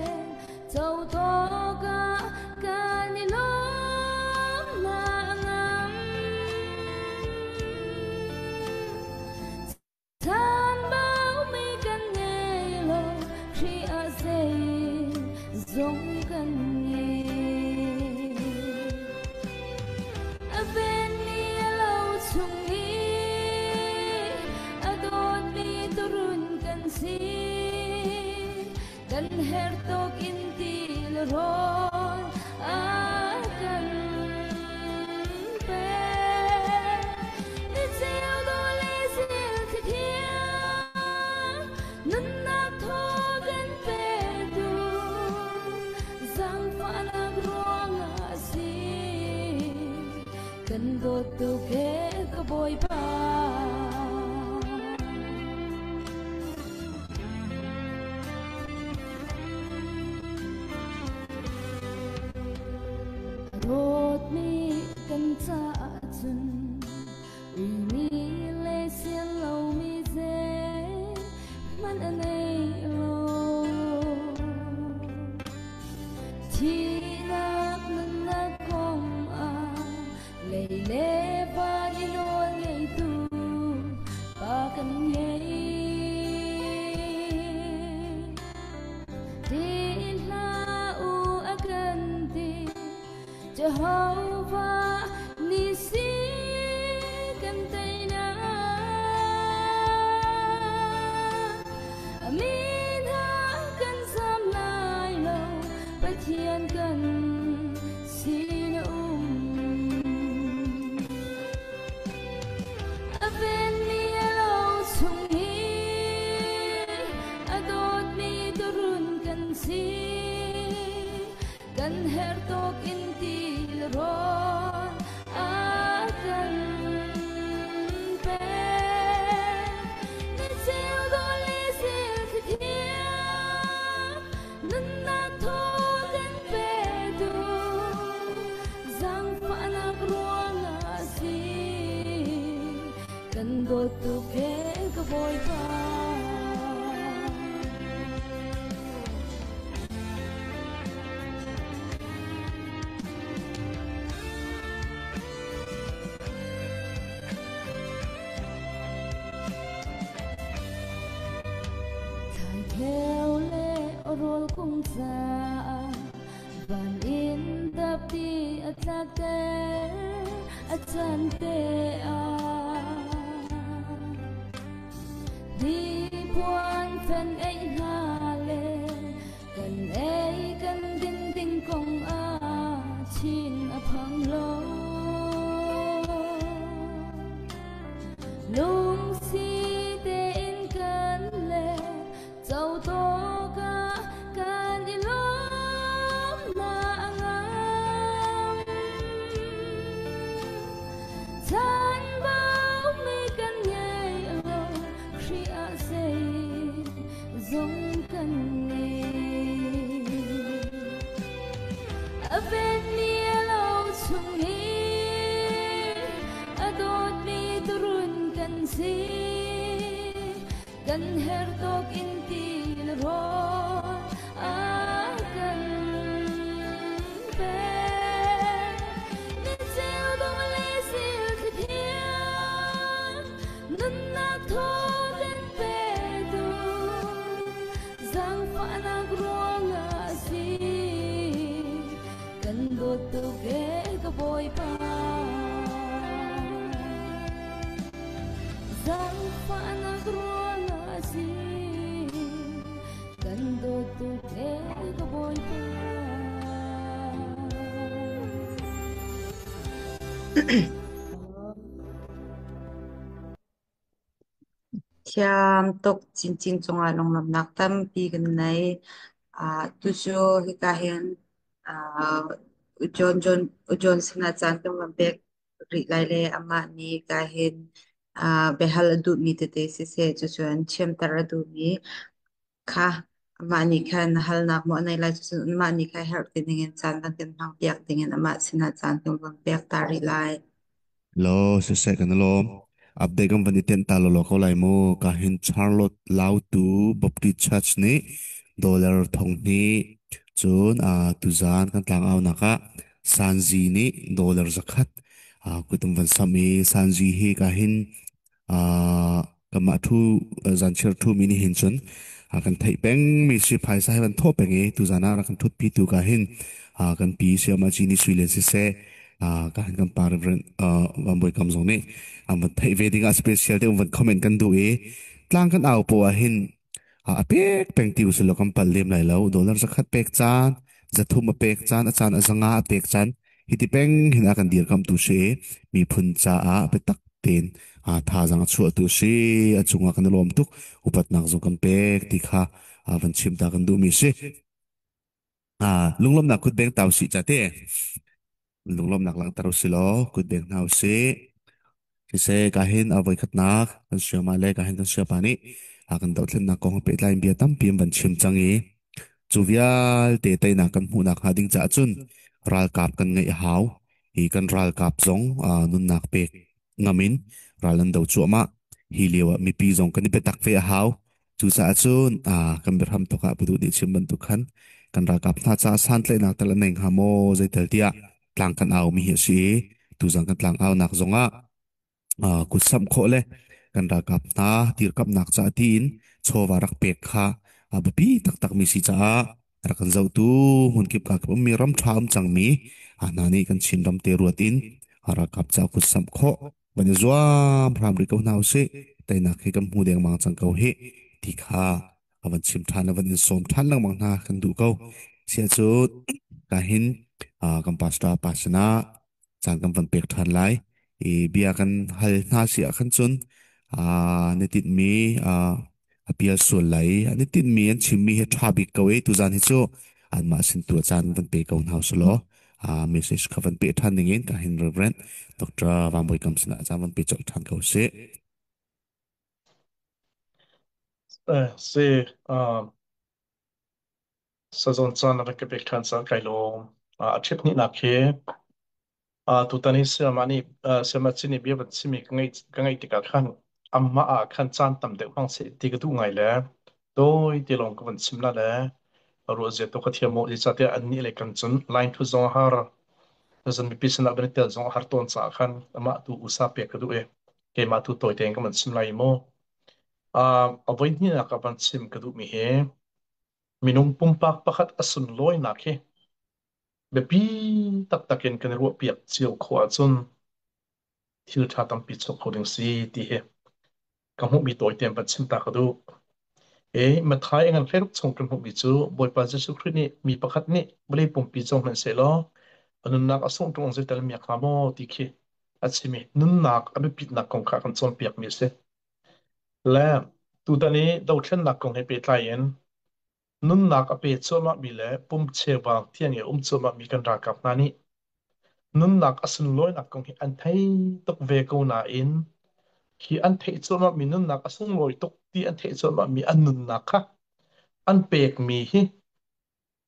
chotawk ah kan i lawm na ngam. Chanbau mi kan ngei lo, Khrih ah zei zong kan ngei. A venmi a lo chung i a dawtmi tuurun kan si. Kan herh tuk in ti le rawl a kan pek. Ni ceu dawh le zil thli thiang nunnak thaw kan petu zaangfahnak ruangah a si. Kan dawt tuk he ka Bawipa. A dawtmi kan caah cun uimi le sian lomi zeihmanh a nei lo. Thihnak nunnak kong ah lei le van i nawl ngeitu Pa kan ngei. Ti hlah u a kan ti, Jehovah Nissi kan teinak. A min ha kan zam lai lo, Pathian kan sin a um. A venmi a lo chung i a dawtmi tuurun kan si. Kan herh tuk in ti le rawl a kan pek. Ni ceu dawh le zil thli thiang nunnak thaw kan petu zaangfahnak ruangah a si. Kan dawt tuk he ka Bawipa. Thlaikheu le rawl kung caah van in dapti a tlakter a caan te ah. Hi puan fen ei hna le kan ei kan din ding kong ah chin a phang lo. A venmi a lo chung i a dawtmi turun kan si. Kan herh tuk in ti le rawl a kan pek. Ni ceu dong le sil thli thiang nunnak thaw kan petu zaangfahnak ruangah a si. Kan dawt tuk ee ka Bawipa. Zaangfahnak ruangah a si. Kan dawt tuk ee ka Bawipa. Thiam tuk cincin cungah lunglawmhnak tampi kan nei. Tucu hika hin John John John sinah caan kan van pek rih lai le amah nih ka hin biahal a duhmi tete siseh cucun thiamter a duhmi kha amah nih khan halnak maw a nei lai cucun amah nih kha herh ti dingin caan van kan hmang piak dingin amah sinah caan kan van pek ta rih lai. Lo siseh kan lawm. Update kan van i tenh ta lawlaw ko lai mu. Ka hin Charlotte Lautu Baptist Church nih dollar 2,000 cun tuzaan kan tlangau nak ah Sanzi nih dollar 100 kutum van sam i Sanzi hi ka hin kanmah thu zanchiar thu mi nih hin cun kan theih peng mi si phaisa hi van thawh peng i tuzan ah rak kan thut pi tu ka hin kan pi siama chi ni sui len siseh ka han kan pa Reverend Van Bawi Kam zong nih an van theih ve ding ah special te um van comment kan duh i tlang kan au po ah hin a pek peng ti usilo kan pal lem lai lo dollar 100 pek caan 300 a pek caan a caan a 500 a pek caan Hiti peng hin a kan dirkamtu si miphun caah biatak tein thazaang a chuahtu si a cungah kan i lawm tuk upatnak zong kan pek ti kha van chim ta kan duhmi si. Lunglawmnak kutbeng tau si ca te lunglawmnak langhter usih law kutbeng hna usih. Siseh ka hin a voikhatnak kan siama le ka hin kan siapa nih a kan dohthlennak kong pehtlai in bia tampi an van chim cang i cu vialte teinak kan hmuhnak hnga ding caah cun ralkap kan ngeih a hau. Hi kan ralkap zong nunnak pek ngam in ral an do cuahmah. Hi lio ah mipi zong kan i biatak ve a hau. Cucaah cun kan biahram thawk ah Pudu nih chim bantuk khan kan ralkap hna caah santlaihnak tal an nei hnga maw zeital tiah tlang kan aumi hi a si i tuzan kan tlang aunak zongah kutsamh khawh le kan ralkap hna dirkamhnak caah tiin chawva rak pek kha a biapi taktakmi si caah rak kan zohtu hmunkip ka ummi ram ṭha um cangmi hna nih kan Chin ram te ruat in ralkap caah kutsamh khawh van i zuam hram rih ko hna usih teinak hi kan hmu dengmang cang ko hih ti kha a van chim ṭhan a van in sawm ṭhan lengmang hna kan duh ko sia cu ka hin kan pastor pa sinah caan kan van pek ṭhan lai i bia kan hal hna si ah khan cun na tinhmi a pial sual lai an i tinhmi an chimmi hi ṭha bik ko i tuzan hi cu anmah sin tu caan van pe ko hna usih law message kha van pe ṭhan ding in ka hin Reverend Dr. Van Bawi Kam sinah caan van pe colh ṭhan ko sih. Si, sazon caan na rak ka pek ṭhan caah kai lawm. A ṭhit hnihnak khi tutan hi sayama nih sayama chin nih bia van chimmi ka ngaih tikah khan amah ah khan caan tam deuh hmang seh ti ka duh ngai le tawi te lawng ka van chim la le ruah zia tu ka thiam maw zeicahtiah annih lei kan cun line thu zong a har zan mipi sinah van i tel zong a har tawn caah khan amah tu usa pek ka duh i keimah tu tawi tein ka van chim lai mu. A voi hnihnak ah van chim ka duhmi hi minung pumpak pakhat a sunlawinak hi biapi taktak in kan i ruahpiak cio khawh ahcun thil ṭha tampi chuak kho ding si ti hi ka hmuhmi tawi tein van chim ta ka duh. E Matthai a ngan hleiruk chung kan hmuhmi cu Bawipa Jesuh Khrih nih mi pakhat nih vawlei pumpi cung hmanhsehlaw a nunnak a sungh ṭung zeital miak hnga maw ti khi a chim i nunnak a biapitnak kong kha a kan cawnpiakmi a si. Le tutan i dothlennak kong he pehtlai in nunnak a pe cuahmahmi le pum cheubang tiang i a um cuahmahmi kan ralkap hna nih nunnak a sunlawinak kong hi an thei tuk ve ko nain khi an theih cuahmahmi nunnak a sunglawi tuk ti an theih cuahmahmi an nunnak kha an pekmi hi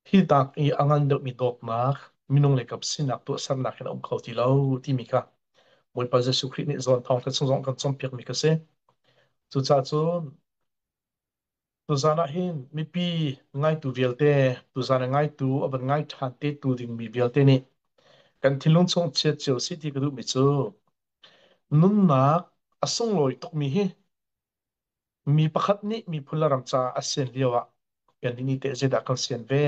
hi tak i a ngan deuhmi dawtnak Minung le kap sinak tuahsernak hin a um kho ti lo timi kha Bawipa Jesuh Khrih nih zawn thawngtha chung zong kan cawnpiak mi kha si. Cucaah cun tuzan ah hin mipi ngaitu vialte, tuzan a ngaitu, a van ngai ṭhan te tu dingmi vialte nih kan thinlung chung chiat cio si ti ka duhmi cu nunnak a sunglawi tukmi hi mi pakhat nih miphun le ram caah a sian lio ah kan nih teh zeidah kan sian ve?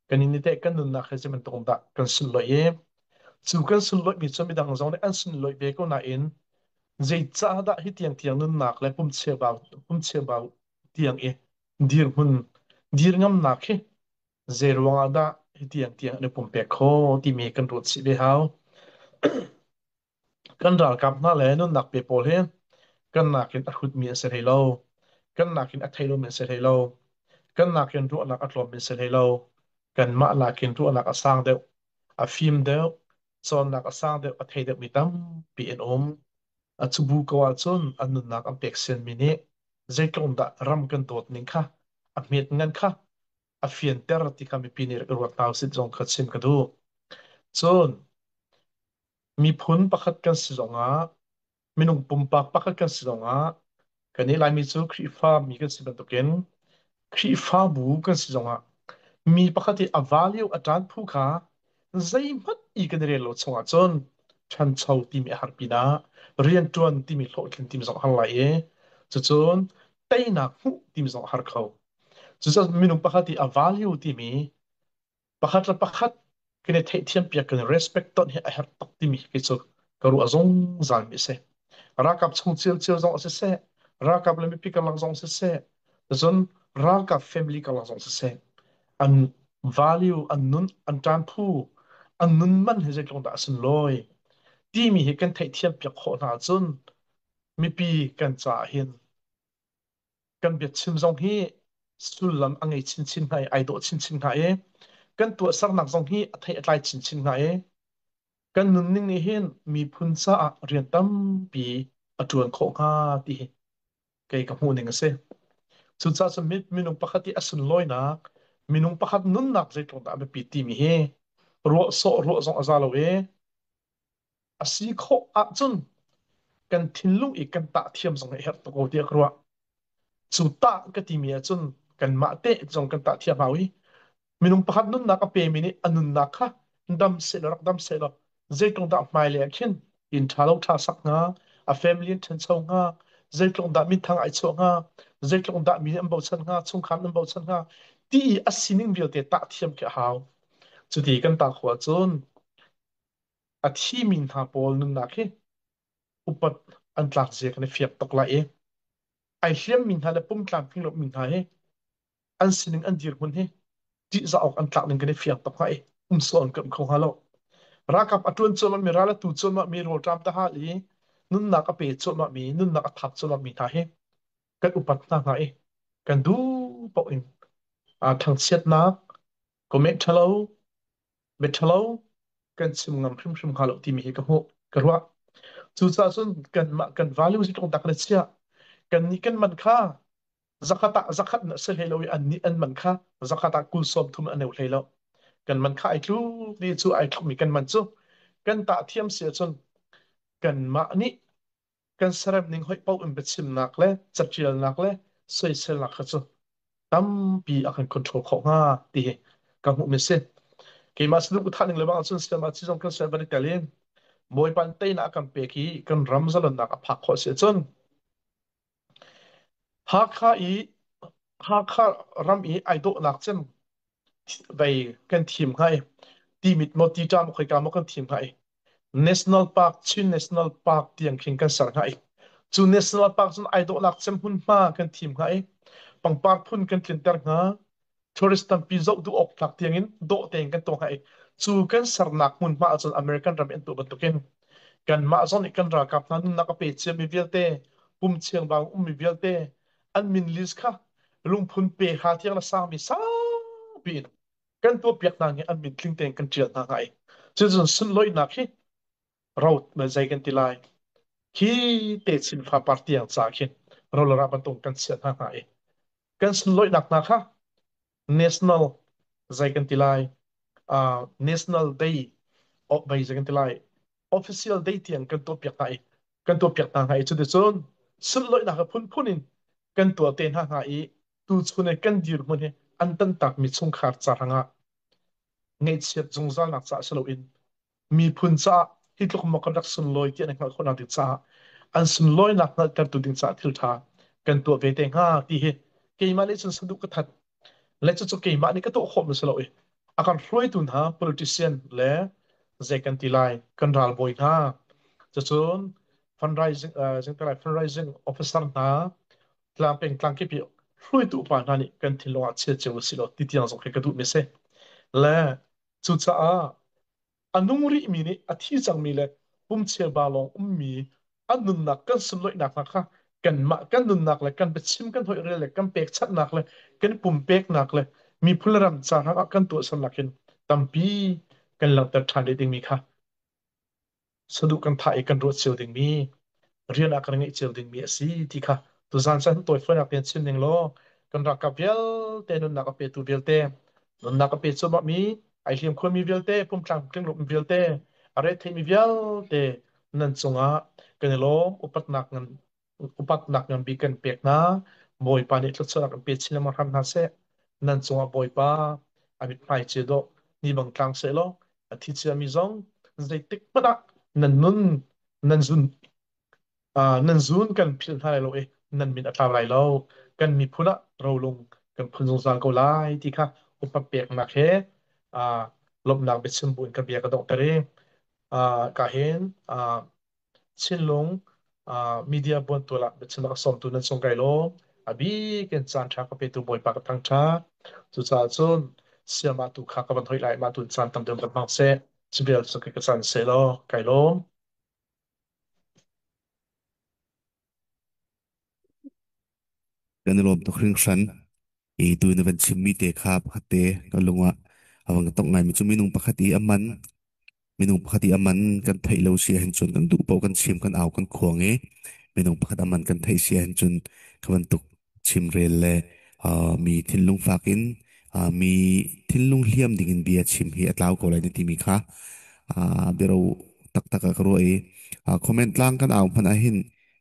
Kan nih teh kan nunnak he zei bantuk dah kan sunlawih i cu kan sunlawihmi cu midang zong nih an sunlawih ve ko nain zeicahdah hi tiang tiang nunnak le pumchia bau tiang i dirhmun dirngamnak hi zei ruangah dah hi tiang tiang an i pumpek kho timi kan ruat chih ve hau. Kan ralkap hna le nunnak pe pawl hi kan nakin a hrutmi an si hlei lo. Kan nakin a thei lomi an si hlei lo. Kan nakin ruahnak a tlawmmi an si hlei lo. Kanmah nakin ruahnak a sang deuh, a fim deuh, cawnnak a sang deuh, a thei deuhmi tampi an um. A cubu ko ahcun an nunnak an pek sianmi nih zeitluk dah ram kan dawt ning kha, a hmet ngan kha a fianter ti kha mipi nih rak i ruat hna usih zong kha chim ka duh. Cun miphun pakhat kan si zongah, minung pumpak pakhat kan si zongah, kannih Laimi cu Khrihfa mi kan si bantukin Khrihfabu kan si zongah mi pakhat i a value a ṭan phu kha zeihmanh i kan i rel lo chungah cun ṭhancho timi a har pinah rianṭuan timi hlawhtlin timi zong a har lai i cucun teinak hmuh timi zong a har kho. Cucaah minung pakhat i a value timi pakhat le pakhat kan i theihthiam piak kan i respect ton hi a herh tuk timi khi cu ka ruah zungzal mi a si. Ralkap chung cio zong a siseh, ralkap le mipi karlak zong siseh, cun ralkap family karlak zong siseh, an value, an nun, an ṭanphu, an nun man hi zeitluk dah a sunlawi timi hi kan theihthiam piak khawh hna ahcun mipi kan caah hin kan biachim zong hi sullam a ngei chinchin hnga i ai dawh chinchin hnga i kan tuahsernak zong hi a thei a tlai chinchin hnga i kan nunning nih hin miphun caah rian tampi a ṭuan khawh hnga ti hi kei ka hmuh ning a si. Cucaah cun minung pakhat i a sunlawinak, minung pakhat nunnak zeitluk dah a biapit timi hi ruah sawh ruah zong a za lo i a si khawh ahcun kan thinlung i kan tah thiam zong hi a herh tuk ko tiah ka ruah. Cu tah ka timi ahcun kanmah te zong kan tah thiam hau i minung pakhat nunnak a pemi nih a nunnak kha dam sehlaw rak dam sehlaw zeitluk dah hmailei ah khin inn ṭha lo ṭha sak hnga, a family in ṭhancho hnga, zeitluk dah minthang ai chuah hnga, zeitluk dah mi nih an bochan hnga, chungkhar an bochan hnga, ti i a sining vialte tah thiam khi a hau. Cuti kan tah khawh ahcun a thimi hna pawl nunnak hi upat an tlak zia kan i fiak tuk lai i ai hliammi hna le pum tlamtling lomi hna hi an sining an dirhmun hi ṭihzah awk an tlak ning kan i fiang tuk hnga i um sawh an kam kho hnga lo. Ralkap a ṭuan cuahmah mi ral a tu cuahmah mi rawlṭam tahal i nunnak a pe cuahmah mi nunnak a thap cuahmah mi hna hi kan upat hna hnga i kan duh paoh in thangchiatnak comment ṭhalo miṭhalo kan chim ngam hrimhrim hnga lo timi hi ka hmuh ka ruah. Cucaah cun kanmah kan value si tlung tak na chiah. Kannih kan man kha zakhat ah zakhat na si hlei lo i annih an man kha zakhat ah kul sawm thum an eu hlei lo. Kan man kha ai tluk ni cu ai tlukmi kan man cu kan tah thiam si ahcun kanmah nih kan serem ning hoih paoh in biachimnak le caṭialnak le soiselnak kha cu tampi a kan control khawh hnga ti hi ka hmuh mi si. Keimah sanu ka thah ning le bang ahcun siam ah cizong kan sian van i tel in Bawipa nih teinak a kan pek i kan ram zalonnak a phak khawh si ahcun Hakha i Hakha ram i ai dawhnak cem vei kan thim hnga i Timit maw Tita maw khoika maw kan thim hnga i National Park Chin National Park tiang khin kan ser hnga i cu National Park cun ai dawhnak cem hmunhma kan thim hnga i pangpar phun kan tlinter hnga tourist tampi zoh duh awk tlak tiangin dawh tein kan tuah hnga i cu kan sernak hmunhma ahcun American ram in an tuah bantukin kanmah zong nih kan ralkap hna nunnak a pe ciami vialte pum chiangbang ummi vialte an min list kha lungphun pe ha tiang na sangmi saupi in kan tuahpiak hna nih an min tling tein kan ṭial hna hnga i cucun sunlawihnak hi ro zei kan ti lai khi te chin fapar tiang ca khin rolera bantuk kan chiah hna hnga i kan sunlawihnak hna kha national zei kan ti lai. National Day bay kan ti lai official day tiang kan tuah piak hna i kan tuah piak hna hnga i cuticun sunlawihnak a phunphun in kan tuah te hna hnga i tuchun i kan dirhmun hi an tantakmi chungkhar ca hrangah ngaihchiat zungzalnak caah si loin miphun caah hi tluk maw kan rak sunlawi ti an i hngalh khawhnak ding caah an sunlawinak hngalhtertu ding caah thil ṭha kan tuah ve te hnga ti hi keimah nih cun saduh ka that le cucu keimah nih ka tuah khawh mi si lo i a kan hruaitu hna politician le zei kan ti lai kan ralbawi hna cucun fundraising zingte lai fundraising officer hna tlang peng tlang kip i hruaitu upa hna nih kan thinlung ah chia cio si lo ti tiang zong khi ka duh mi si le cucaah a nung rihmi nih a thi cangmi le pumcheu ba lawng ummi an nunnak kan sunlawihnak hna kha kanmah kan nunnak le kan biachim kan hoihrel le kan pekchanhnak le kan pumpeknak le miphun le ram ca hrangah kan tuahsernak hin tampi kan langhter ṭhan rih dingmi kha saduh kan thah i kan ruat cio dingmi rian ah kan ngeih cio dingmi a si ti kha tuzaan caan tawifuanak tein chim ning law kan ralkap vialte nunnak a petu vialte nunnak a pe cuahmahmi ai hliam khuami vialte pumtlang tlingluk vialte a retheimi vialte nan cungah kan i lawm upatnak ngan upatnak ngan bik kan pek hna. Bawipa nih thluachuahnak in pe chin lengmang hram hna seh. Nan cungah Bawipa a mithmai che dawh ni bang tlang seh law a thi ciami zong zeitik hmanh ah nan nun nan zun nan zun kan philh hna lai lo i nan min a tlau lai lo. Kan miphun ah rolung kan phun zungzal ko lai ti kha upat peknak he lawmhnak biachim buin ka bia ka donghter i ka hin Chinlung media buantual ah biachim a sawmtu nan sung kai lawm. A bik in caan ṭha ka petu Bawipa ka thangṭhat. Cucaah cun siamah tu kha ka van hoih lai mah tu caan tam deuh kan hmang seh. Cibial cu ka caan seh law kai lawm. Kan i lawm tuk hringhran. I tu na van chimmi te kha pakhat te ka lung ah a van ka tongh ngaimi cu minung pakhat i a man minung pakhat i a man kan theih lo si ahhin cun kan duh paoh kan chim kan au kan khuang i minung pakhat a man kan theih si ahhin cun kha bantuk chimrel le mi thinlung fak in mi thinlung hliam ding in bia chim hi a tlau ko lai na timi kha biaro taktak ah ka ruah i comment tlang kan au hmanh ahhin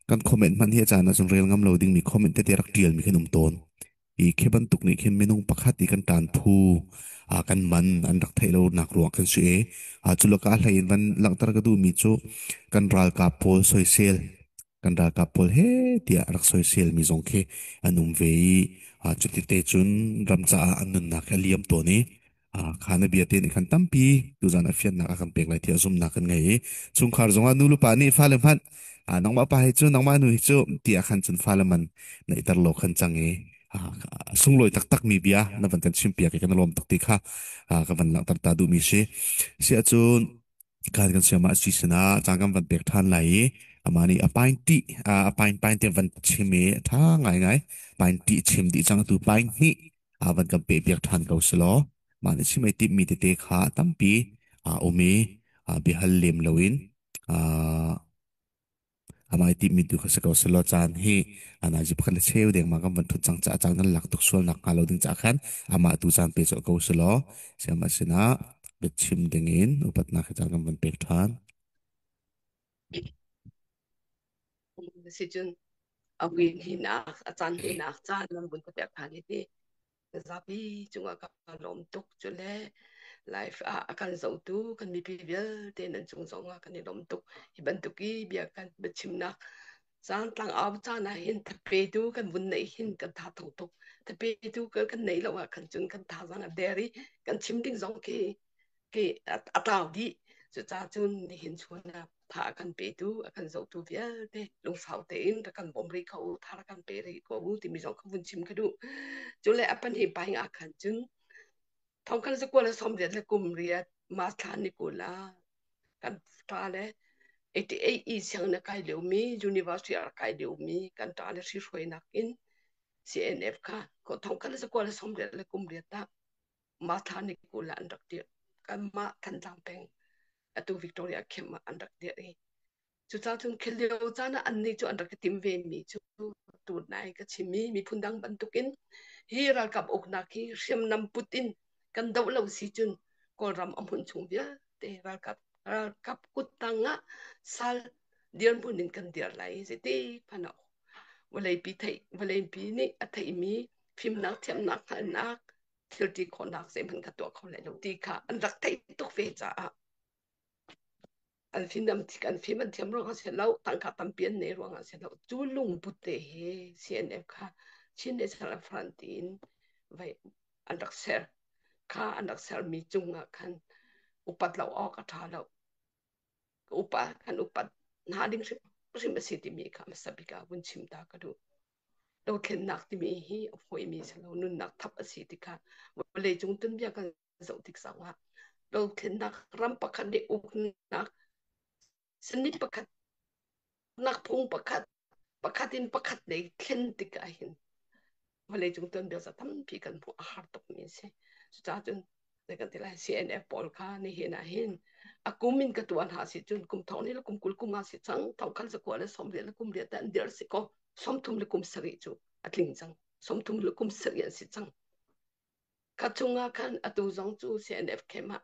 kan comment hmanh hi a caan ahcun rel ngam lo dingmi comment tete rak ṭialmi kan um tawn. I khi bantuk nih khin minung pakhat i kan ṭan phu kan man an rak theih lo nak ruang kan si i cu lakah a hlei in van langhter ka duhmi cu kan ralkap pawl soisel kan ralkap pawl he tiah rak soisel mi zong khi an um ve i cuti te cun ram caah an nunnak hi a liam tawn i kha na bia te nih khan tampi tuzan a fiannak a kan pek lai tiah zumhnak kan ngei i chungkhar zongah nu le pa nih fale hmanh nangmah pa hi cu nangmah nu hi cu tiah khan cun fale man neihter lo khan cang i sunglawi taktak mi bia na van kan chim piak i kan lawm tuk ti kha ka van langhter ta duhmi si si ahcun kan kan siam ah si sana cang kan van pek than lai i amah nih a pain ti a pain pain te van chim i tha ngai ngai pain ti chim dih cang tu pain hnih van kan pehpiak ṭhan ko selaw mah nih chim ai timhmi tete kha tampi a um i biahal lem loin amah i timhmi tu kha si ko selaw caan hi anazi pakhat le cheu deng ma kan van thut cang caah caan kan lak tuk sual nak hnga lo ding caah khan amah tu caan pe colh ko selaw siamah sinah biachim dingin upatnak hi caan kan van pek ṭhan. Si cun a win hinak a caan hinak caan nan vun ka pek than hi ti zapi cungah ka lawm tuk cu le life ah a kan zohtu kan mipi vialte nan cung zongah kan i lawm tuk hi bantuk i bia kan biachimnak caan tlang au caan ah hin thapetu kan vun neih hin kan tha thong tuk thapetu kan neih lo ah khan cun kan thazaang a der i kan chim ding zong khi khi a tlau dih cucaah cun nihin chun ah tha a kan petu a kan zohtu vialte lungsau tein rak kan bawm rih ko u tha rak kan pe rih ko u timi zong kha vun chim ka duh cu le a pahnih paing ah khan cun thong kan zakua le 80 le kum riat mas thla ni kul ah kan ta le 88 i siang na kai lio mi university a kai lio mi kan ta le hri hruainak in CNF kha ko thong kan zakua le 80 le kum riat ta ma thla ni kul ah an rak dirh kanmah Thantlang peng atu Victoria camp ah an rak dirh i cucaah cun khel lio caan ah annih cu an rak i tim ve mi cu tu nai ka chim mi miphun dang bantukin hi ralkap uknak hi hriamnam put in kan doh lo si cun. Kawlram a hmun chung vialte ralkap kuttang ah sal dirhmun in kan dir lai zeiti hmanh ah vawleipi theih vawleipi nih a theihmi fimnak thiamnak hngalhnak thilti khawhnak zeihmanh ka tuah kho lai lo ti kha an rak theih tuk ve caah an fim an fim an thiam ruangah si lo tangka tampi an nei ruangah si lo cu lungput te hi CNF kha Chin National Front tiin vai an rak ser kha an rak sermi cungah khan upat lo awk a ṭha lo ka upa kan upat hna ding hrim a si timi kha hmasa bik ah vun chim ta ka duh. Dothlennak timi hi a fawimi si lo nunnak thap a si tikah vawleicung tuanbia kan zoh tik zongah dothlennak ram pakhat nih uknak sani pakhat nak phung pakhat pakhat in pakhat lei thlen tikah hin vawleicung tuanbia za tampi kan hmuh a har tukmi a si. Cucaah cun zei kan ti lai CNF pawl kha nihin ah hin a kum in ka tuan ha si cun kum thong ni le kum 20 kum nga si cang thong khan zakua le som le kum riat an dir si ko 30 le kum sarih cu a tling cang 30 le kum sarih an si cang kha chungah khan atu zong cu CNF camp ah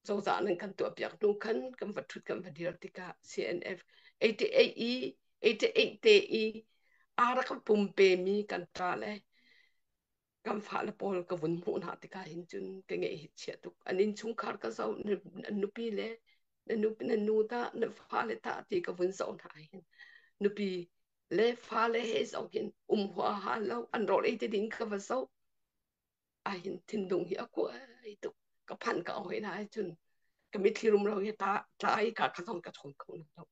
cozah nan kan tuah piak hnu khan kan va thut kan va dir tikah CNF 88 i 88 te i a rak pumpe mi kan ṭa le kan fale pawl ka vun hmuh hna tikah hin cun ka ngeih hi chia tuk an innchungkhar ka zoh an nupi le na nupi na nu ta na fale ta ti ka vun zoh hna hin nupi le fale he zong hin um hua ha lo an rawl ei te ding ka va zoh ahin thinlung hi a kuai tuk ka phan ka hoi na cun ka mitthli rumro hi ta tlai ka ka zong ka chawn kho na lo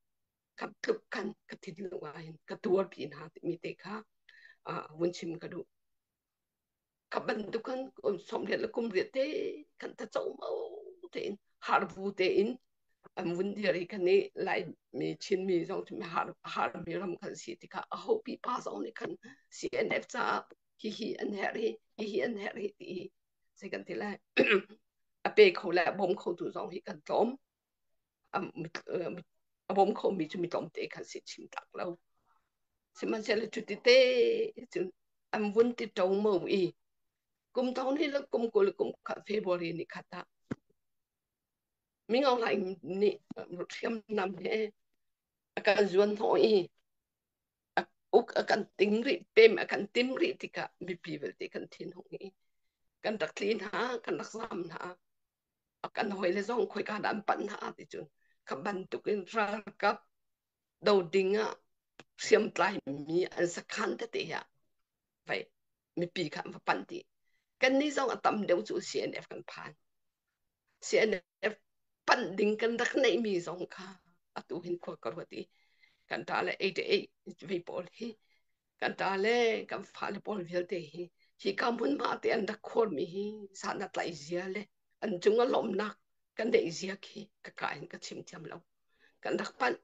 ka tluk khan ka thinlung ah hin ka tuar pi hna timi te kha vun chim ka duh ka bantuk khan 30 le kum riat te kan ta cho mo tein har bu tein an vun dir i kan i lai mi Chin mi zong cu har har mi ram kan si tikah a ho pi pa zong nih khan CNF caah hihi an herh hi hihi an herh hi ti zei kan ti lai a pe kho le a bawm kho tu zong hi kan tlawm a bawm kho mi cu mi tlawmte khan si chim tak lo sihmanhsehlaw cuti te cun an vun ti ṭo mo i kum thong ni le kum 20 kum khat February ni khat ah Mingaw Hlaing nih hriamnam he a kan zuan hnawh i uk a kan ting rih pem a kan tim rih tikah mipi vialte kan thin hung i kan rak tli hna kan rak zam hna a kan hawi le zong khoika dah an panh hna ti cun kha bantukin ralkap do ding ah hriamtlai mi an sakhan tete ah vai mipi kha an va panh dih kan nih zong a tam deuh cu CNF kan phan CNF panh ding kan rak neihmi zong kha atu hin khua ka ruat i kan ta le 88 vei pawl hi kan ta le kan fale pawl vialte hi hi ka hmunhma te an rak khuarmi hi san a tlaih zia le an cung a lawmnak kan neih zia khi ka ka in ka chim thiam lo kan rak panh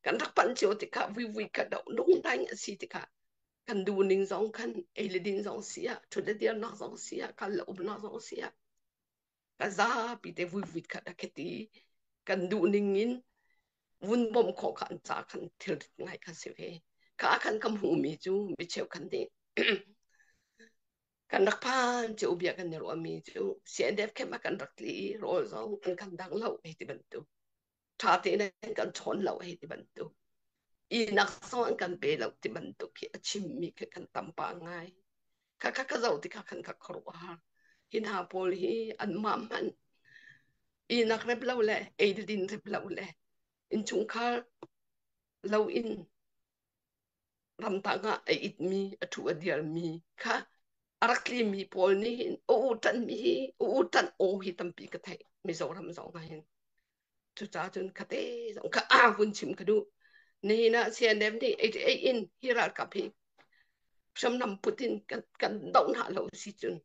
kan rak panh cio tikah vui ka do nung daing a si tikah kan duh ning zong khan ei le din zong si ah thut le dirnak zong si ah kal le umnak zong si ah ka zapi te vui khat a kheti kan duh ning in vun bawmh khawh kha an ca khan thil ngai kha si ve kha khan ka hmuhmi cu mi cheu khan nih kan rak phan cu bia kan i ruahmi cu CNF khem ah kan rak tli i rawl zong an kan dang lo hei ti bantuk ṭha tein an kan chawn lo hei ti bantuk ihnak zong an kan pe lo ti bantuk khi a chimmi khi kan tam pah ngai kha kha ka zoh tikah khan ka khuaruahhar hi hna pawl hi anmah hmanh ihnak rep lo le ei le din rep lo le innchungkhar lo in ramtang ah a itmi a ṭhu a dirmi kha a rak tlimi pawl nih hin a u ṭanmi hi a u ṭanh aw hi tampi ka theih Mizoram zong ah hin cucaah cun khate zong kha a vun chim ka duh nihin ah CNF nih 88 in hi ralkap hi hriamnam put in kan doh hna lo si cun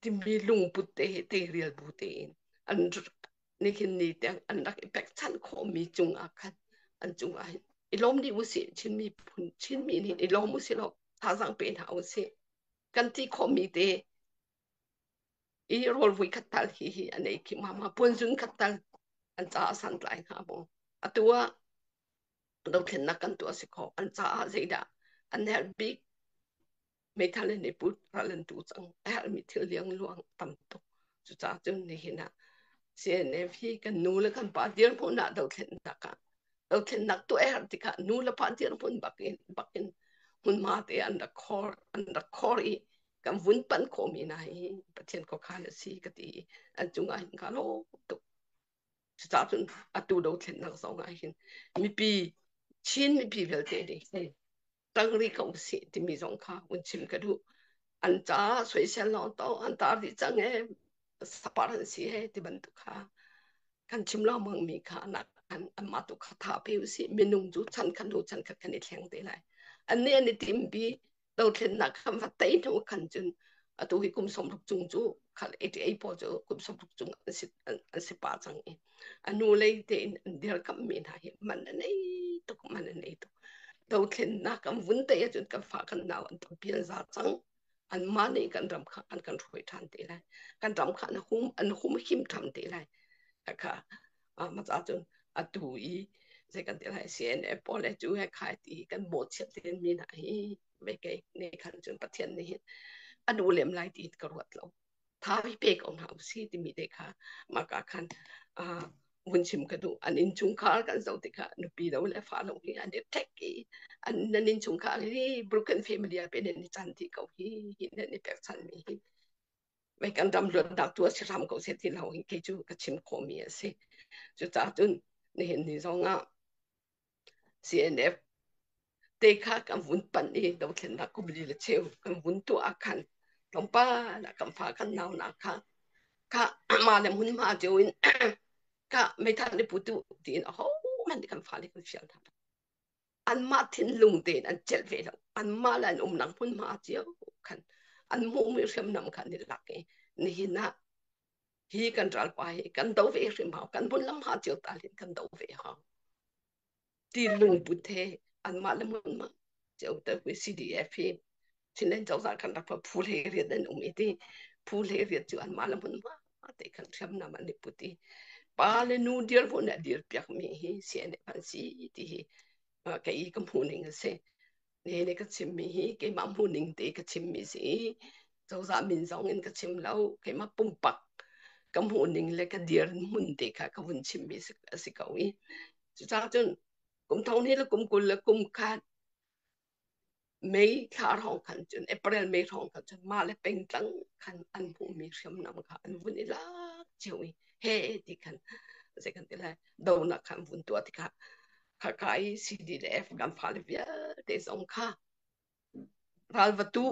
timi lungput te hi teirial bu tein an nihin ni tiang an rak i pekchanh khawhmi cungah khan an cungah hin i lawm dih usih Chinmi phun Chinmi nih i lawm usih law thazaang pe hna usih kan ti khawhmi te i rawl vui khat tal hi hi an ei khi ma ma puanzun khat tal an caah santlai hnga maw atu ah dothlennak kan tuah si kho an caah zeidah an herh bik meithal in i put ral an tu cang a herhmi thil liangluang tam tuk. Cucaah cun nihin ah CNF hi kan nu le kan pa dirhmun ah dothlennak ah dothlennak tuah a herh tikah nu le pa dirhmun bakin bakin hmunhma te an rak khor an rak khor i kan vun panh khawhmi hna hi Pathian khuakhan a si ka ti i an cungah hin kaa lawm tuk. Cucaah cun atu dothlennak zong ah hin mipi Chin mipi vialte nih hin tang rih ko usih timi zong kha vun chim ka duh. An ca soisel lawng to an tar dih cang e sapar an si he ti bantuk kha kan chim lengmang mi kha nak an anmah tu kha tha pe usih minung cu chan khat hnu chan khat kan i thleng te lai. An nih an i timpi dothlennak khan va tei hnu khan cun atu hi kum 60 cung cu khal 88 pawl cu kum 60 cung an si pa cang i a nu lei tein an dirkamh mi hna hi man an ei tuk man an ei tuk dothlennak kan vun te ahcun kan fa kan nau an tampi an za cang anmah nih kan ram kha an kan hruai ṭhan te lai kan ram kha an hum an hum him ṭhan te lai kha ma ca cun atu i zei kan ti lai CNF pawl le cu he khai ti kan mawhchiat len mi hna hi ve kei ne khan cun Pathian nih hin a duh lem lai ti ka ruat lo tha hi pe ko hna usih timi te kha mah ka khan vun chim ka duh an innchungkhar kan zoh tikah nupi lo le fa lo hi an i ṭhek i an nan innchungkhar hi broken family ah pe nan i chan ti ko hi hi nan i pekchanh mi hi mei kan ram luatnak tu a si hram ko seh ti lo hi kei cu ka chim khawhmi a si cucaah cun nihin ni zong ah CNF te kha kan vun panh i dothlennak kum li le cheu kan vun tuah ah khan tlawmpal ah kan fa kan nau nak kha kha mah le hmunhma cio in ka meithal ni putu tiin aho hmanh nih kan fale kan fial hna anmah thinlung tein an celh ve lo anmah le an umnak hmunhma cio khan an hmuhmi hriamnam kha an i lak i nihin ah hi kan ralpa hi kan do ve hrim hau kan hmun lam ha cio tal hin kan do ve hau ti lungput he anmah le hmunhma cio te hui CDF hi Chinland cozah kan rak phu hle riat an um i ti phu hle riat cu anmah le hmunhma te khan hriamnam an i put i pa le nu dirhmun a dir piak mi hi CNF an si ti hi kei ka hmuh ning a si ne ne ka chim mi hi keimah hmuh ning te ka chim mi si cozah min zong in ka chim lo keimah pumpak ka hmuh ning le ka dir hmun te kha ka vun chim mi a si ko i cucaah cun kum thong hnih le kum 20 le kum khat May thla hrawng khan cun April May hrawng khan cun mah le pengtlang khan an hmuhmi hriamnam kha an vun i lak cio i he ti khan zei kan ti lai donak khan vun tuah tikah khaka i CD le F kan fale vialte zong kha ral va tu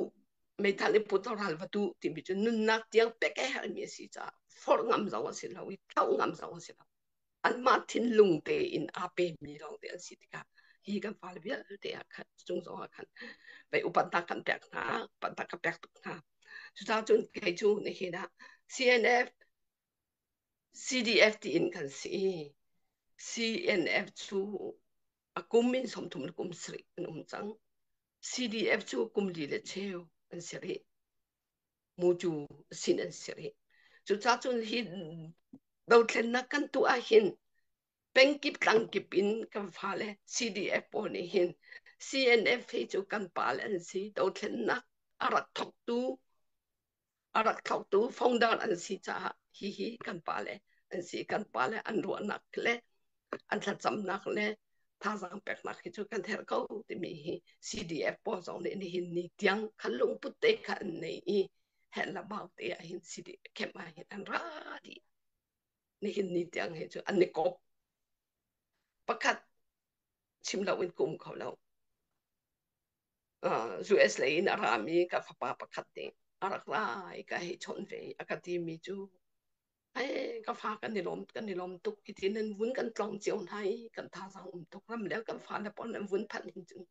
meithal i put ral va tu timi cu nunnak tiang pek a herhmi a si caah forh ngam zong a si lo i thlauh ngam zong a si lo anmah thinlung tein aa pemi lawngte an si tikah hi kan fale vialte ah khan cung zong ah khan pei upatnak kan pek hna upatnak ka pek tuk hna cucaah cun kei cu nihin ah CNF CDF tiin kan si CNF cu a kum in 30 le kum sarih an um cang CDF cu kum li le cheu an si rih mucu sin an si rih. Cucaah cun hi dothlennak kan tuah ahhin pengkip tlangkip in kan fale CDF pawl nih hin CNF hi cu kan pale an si dothlennak a rak thawktu a rak thawktu founder an si caah hihi kan pale an si kan pale an ruahnak le an thlacamnak le thazaang peknak hi cu kan herh ko timi hi CDF pawl zong nih nihin ni tiang khan lungput te kha an nei i herh la bau te ah hin CDF camp ah hin an ra dih nihin ni tiang hi cu an i kop pakhat chim lo in kum kho lo US lei in a rami ka fapa pakhat nih a rak ra i ka hei chawnh ve i a ka timi cu Ai, ka fa kan i lawm kan i lawm tuk hi ti nan vun kan tlawng cio hna i kan thazaang um tuk ram le kan fale pawl nan vun phanh hin cun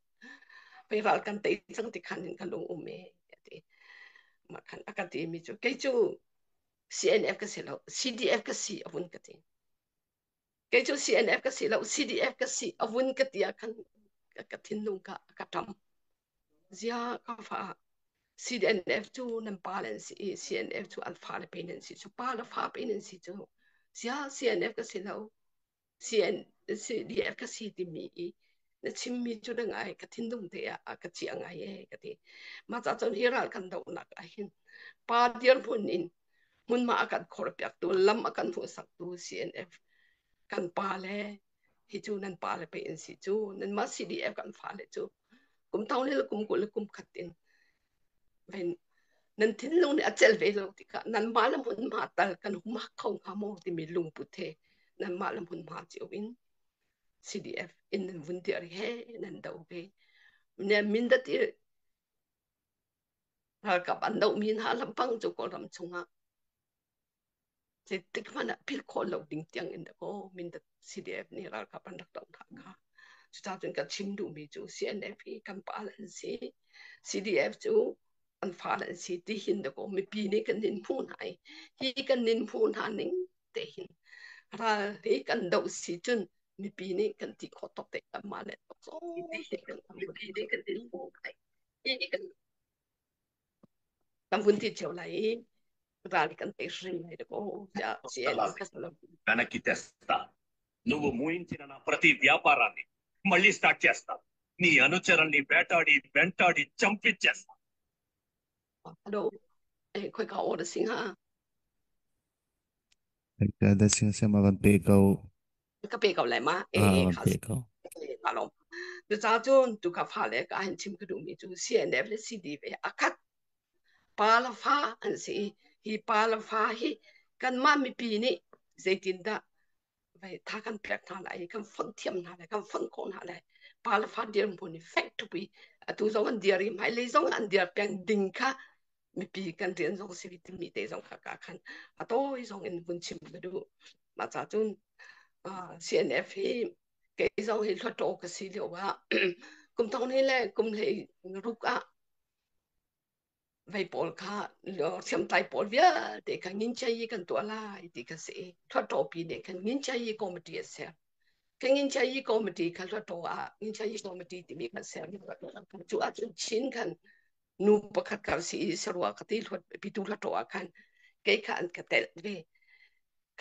pei ral kan tei cang ti khan hin ka lung um e ti mah khan a ka ti mi cu kei cu CNF ka si lo CDF ka si a vun ka ti kei cu CNF ka si lo CDF ka si a vun ka ti ah khan ka thinlung ka ka ṭam Ziah ka fa CNF cu nan pa le an si i CNF cu an fale pe nan si cu pa le fa pe nan si cu ziah CNF ka si lo CN CDF ka si timi i na chimmi cu na ngai ka thinlung te ah ka chia ngai e ka ti mah ca cun hi ral kan dohnak ah hin pa dirhmun in Hmunhma a kan khorpiaktu, lam a kan hmuhsaktu CNF kan pa le hi cu nan pa le pei an si cu. Nanmah CDF kan fale cu kum thong le kum 20 le kum khat in nan thinlung nih a celh ve lo tikah nanmah le hmunhma tal kan humhak kho hnga maw timi lungput he nanmah le hmunhma cio in CDF in nan vun dir he nan do ve. Mindat i ralkap an dohmi hna lampang cu Kawlram chungah zeitik hmanh ah philh khawh lo ding tiang in dakaw Mindat CDF nih ralkap an rak doh hna kha. Cucaah cun ka chim duhmi cu CNF hi kan pa an si. CDF cu an fale an si ti hin dakaw mipi nih kan nin hmuh hna i hi kan nin hmuh hna ning te hin ral hi kan doh si cun mipi nih kan ti khawh tawk te kan mah le tawk mipi nih kan nin hmuh hna kan vun ti cio lai i ral kan te hrim lai ko tiah CNF వెనక్కి తెస్తా. నువ్వు మూయించిన నా ప్రతి వ్యాపారాన్ని మళ్ళీ స్టార్ట్ చేస్తా. నీ అనుచరుల్ని వేటాడి వెంటాడి చంపించేస్తా. Hello, khoi ka order sing ha. Ka sing siam van pe ko. Ka pe ko lai ma? E van kha pe ko. Ka lom. Tu ca cun tu ka fa le ka han chim ka duhmi cu CNF le CDF akhat pa le fa an si. Hi pa le fa hi kanmah mipi nih zeitindah vai tha kan pek hna lai, kan fonh thiam hna lai, kan fonh khawh hna lai. Pa le fa dirhmun i fek tuk i atu zong an dir i hmailei zong an dir peng ding kha mipi kan rian zong si timi te zong kha ka khan a tawi zong in vun chim ka duh. Mah ca cun CNF hi kei zong hi hluttaw ka si lio ah kum thong ni le kum hlei ruk ah vei pawl kha hriamtlai pawl vialte kha nginchai kan tuah lai ti kha si. Hluttaw pi nih khan nginchai committee a ser. Kan nginchai committee kha hluttaw ah nginchai committee timi kha ser. Cu ahcun Chin khan nu pakhat kha si i sarua ka ti hluat pitu hluttaw ah khan kei kha an ka telh ve.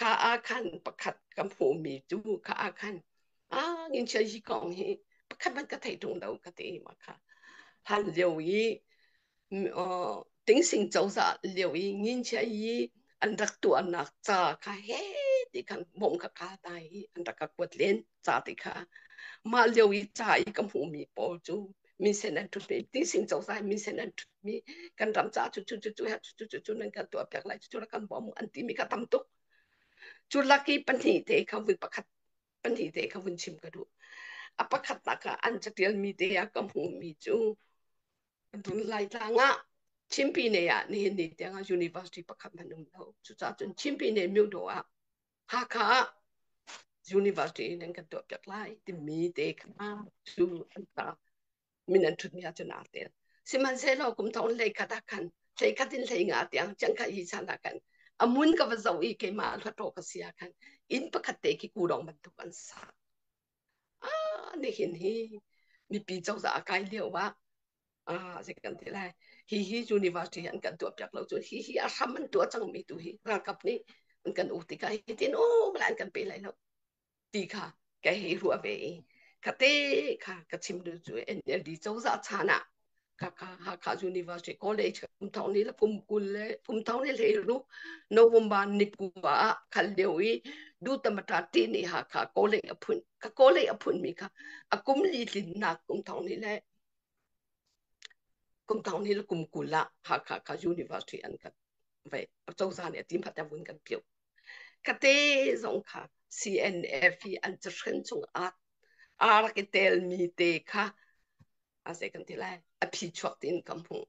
Kha ah khan pakhat ka hmuhmi cu kha ah khan nginchai hi kong hi pakhat hmanh ka thei ṭung lo ka ti ma kha. Hlan lio i Tingsing cozah lio i nginchia i an rak tuahnak ca kha he ti khan bawm kha ka ta i an rak ka kuat len ca ti kha. Mah lio i ca i ka hmuhmi pawl cu minsen an ṭhutmi, Tingsing cozah i minsen an ṭhutmi, kan ram ca cu cu cu cu cu cu cu nan kan tuah piak lai, cu cu rak kan bawm an timi kha tam tuk. Cu lak i pahnih te kha vui pakhat pahnih te kha vun chim ka duh. A pakhatnak ah an catialmi te ah ka hmuhmi cu Laitlang ah Chimpine ah nihin ni tiang ah university pakhat hmanh um lo. Cucaah cun Chimpine myodaw ah Hakha ah university nan kan tuah piak lai timi te kha cu an ta min an ṭhutmi ahcun aa tel. Sihmanhsehlaw kum thong 11 ah khan 11 in 15 tiang chiangkha hi chan ah khan a mun ka va zoh i keimah hluttaw ka si ah khan inn pakhat te khi kudawng bantuk an sa. Nihin hi mipi cozah a kai lio ah zei kan ti lai, hi hi university an kan tuah piak lo cun hi hi a hram an tuah cangmi tu hi ralkap nih an kan uk tikah hi tin um lai an kan pe lai lo ti kha ka hei ruah ve i kha te kha ka chim duh cu NLD cozah chan ah Hakha University College kum thong ni le kum 20 le kum thong ni hlei ruk November ni kua ah khal lio i dutamata ti nih Hakha College a phun ka college a phun mi kha a kum li tlinnak kum thong ni le kum thong ni le kum 20 ah Hakha kha University an kan ve cozah nih a tim phat vun kan piu kate zong kha CNF hi an cahren chung ah aa rak i tel mi te kha a zei kan ti lai, a phi chuak tiin ka hmuh.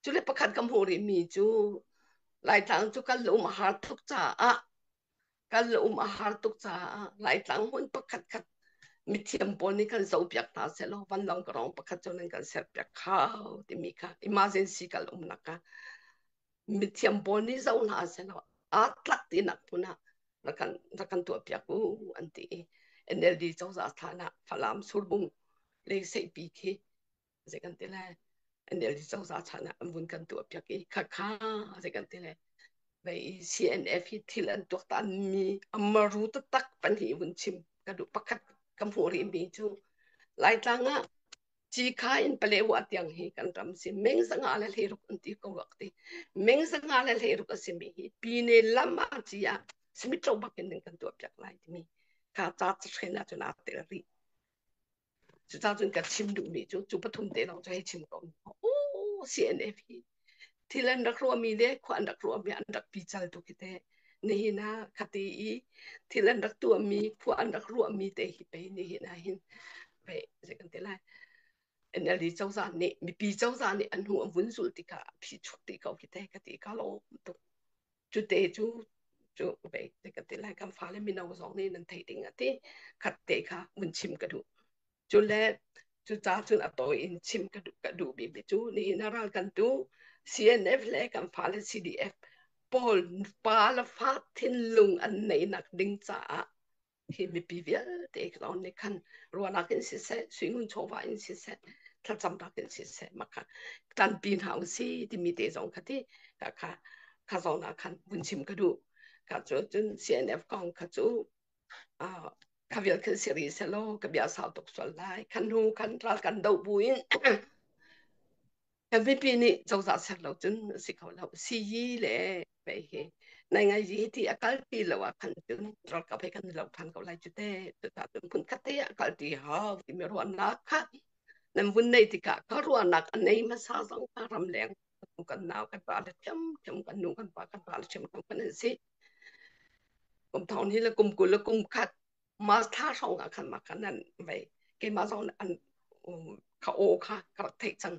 Cu le pakhat ka hmuh rih mi cu Laitlang cu kal um a har tuk caah kal um a har tuk caah Laitlang hmun pakhat khat mithiam pawl nih kan zohpiak hna sehlaw vanlawng ka rong pakhat cu nan kan serpiak kho timi kha emergency kal umnak ah mithiam pawl nih zoh hna sehlaw aa tlak tinak hmun ah rak kan tuahpiak u an ti i NLD cozah thlan ah Falam Surbung le Seipi khi zei kan ti lai, NLD cozah chan ah an vun kan tuahpiak i khakha zei kan ti lai vei CNF hi thil an tuaktan mi amaru taktak pahnih vun chim ka duh. Pakhat ka hmuh rih mi cu Laitlang ah Cikha in Palewa tiang hi kan ram si meng 516 an ti ko rak ti. Meng 516 a simi hi pine lam ah ci ah simitro bak in kan tuah piak lai timi kha ca hren ah cun aa tel rih. Cucaah cun ka chim duhmi cu cu pathum te lawng cu hei chim ko. Oh, CNF hi thil an rak ruahmi le khua an rak ruahmi an rak pical tuk hi teh. Nihin ah khati i thil an rak tuahmi, khua an rak ruahmi te hi pei nihin ah hin pei zei kan ti lai. NLD cozah nih mipi cozah nih an hnu an vun zulh tikah a phi chuak ti ko hi teh ka ti ka lawm tuk. Cu te cu cu pei zei kan ti lai kan fale mino zong nih nan theih ding a ti khat te kha vun chim ka duh. Cu le cuca cun a tawi in chim ka duh bikmi cu nihin ah ral kan tu CNF le kan fale CDF pawl pa le fa thinlung an neihnak ding caah hi mipi vialte lawng nih khan ruahnak in siseh suingun chawva in siseh thlacamnak in siseh mah kha ṭanpi hna usih timi te zong kha ti kha kha kha zawn ah khan vun chim ka duh. Kha cu cun CNF kong kha cu kha vial khin si rih sehlaw ka bia sau tuk sual lai. Khan hnu khan ral kan doh buin kan mipi nih cozah ser lo cun a si kho lo. Siyi le vei hi nai ngai hi ti a kal ti lo ah khan cun ralkap he kan lo than ko lai cu te. Cucaah cun phun khat te ah kal ti hau timi ruahnak kha nan vun nei tikah ka ruahnak a nei hmasa zong kha ramleng kan nau kan pa le thiamthiam kan nu kan pa kan pa le thiamthiam kan an si. Kum thong hi le kum 20 le kum khat March thla hrawng ah khan mah khan an vei keimah zong an kha aw kha ka rak theih cang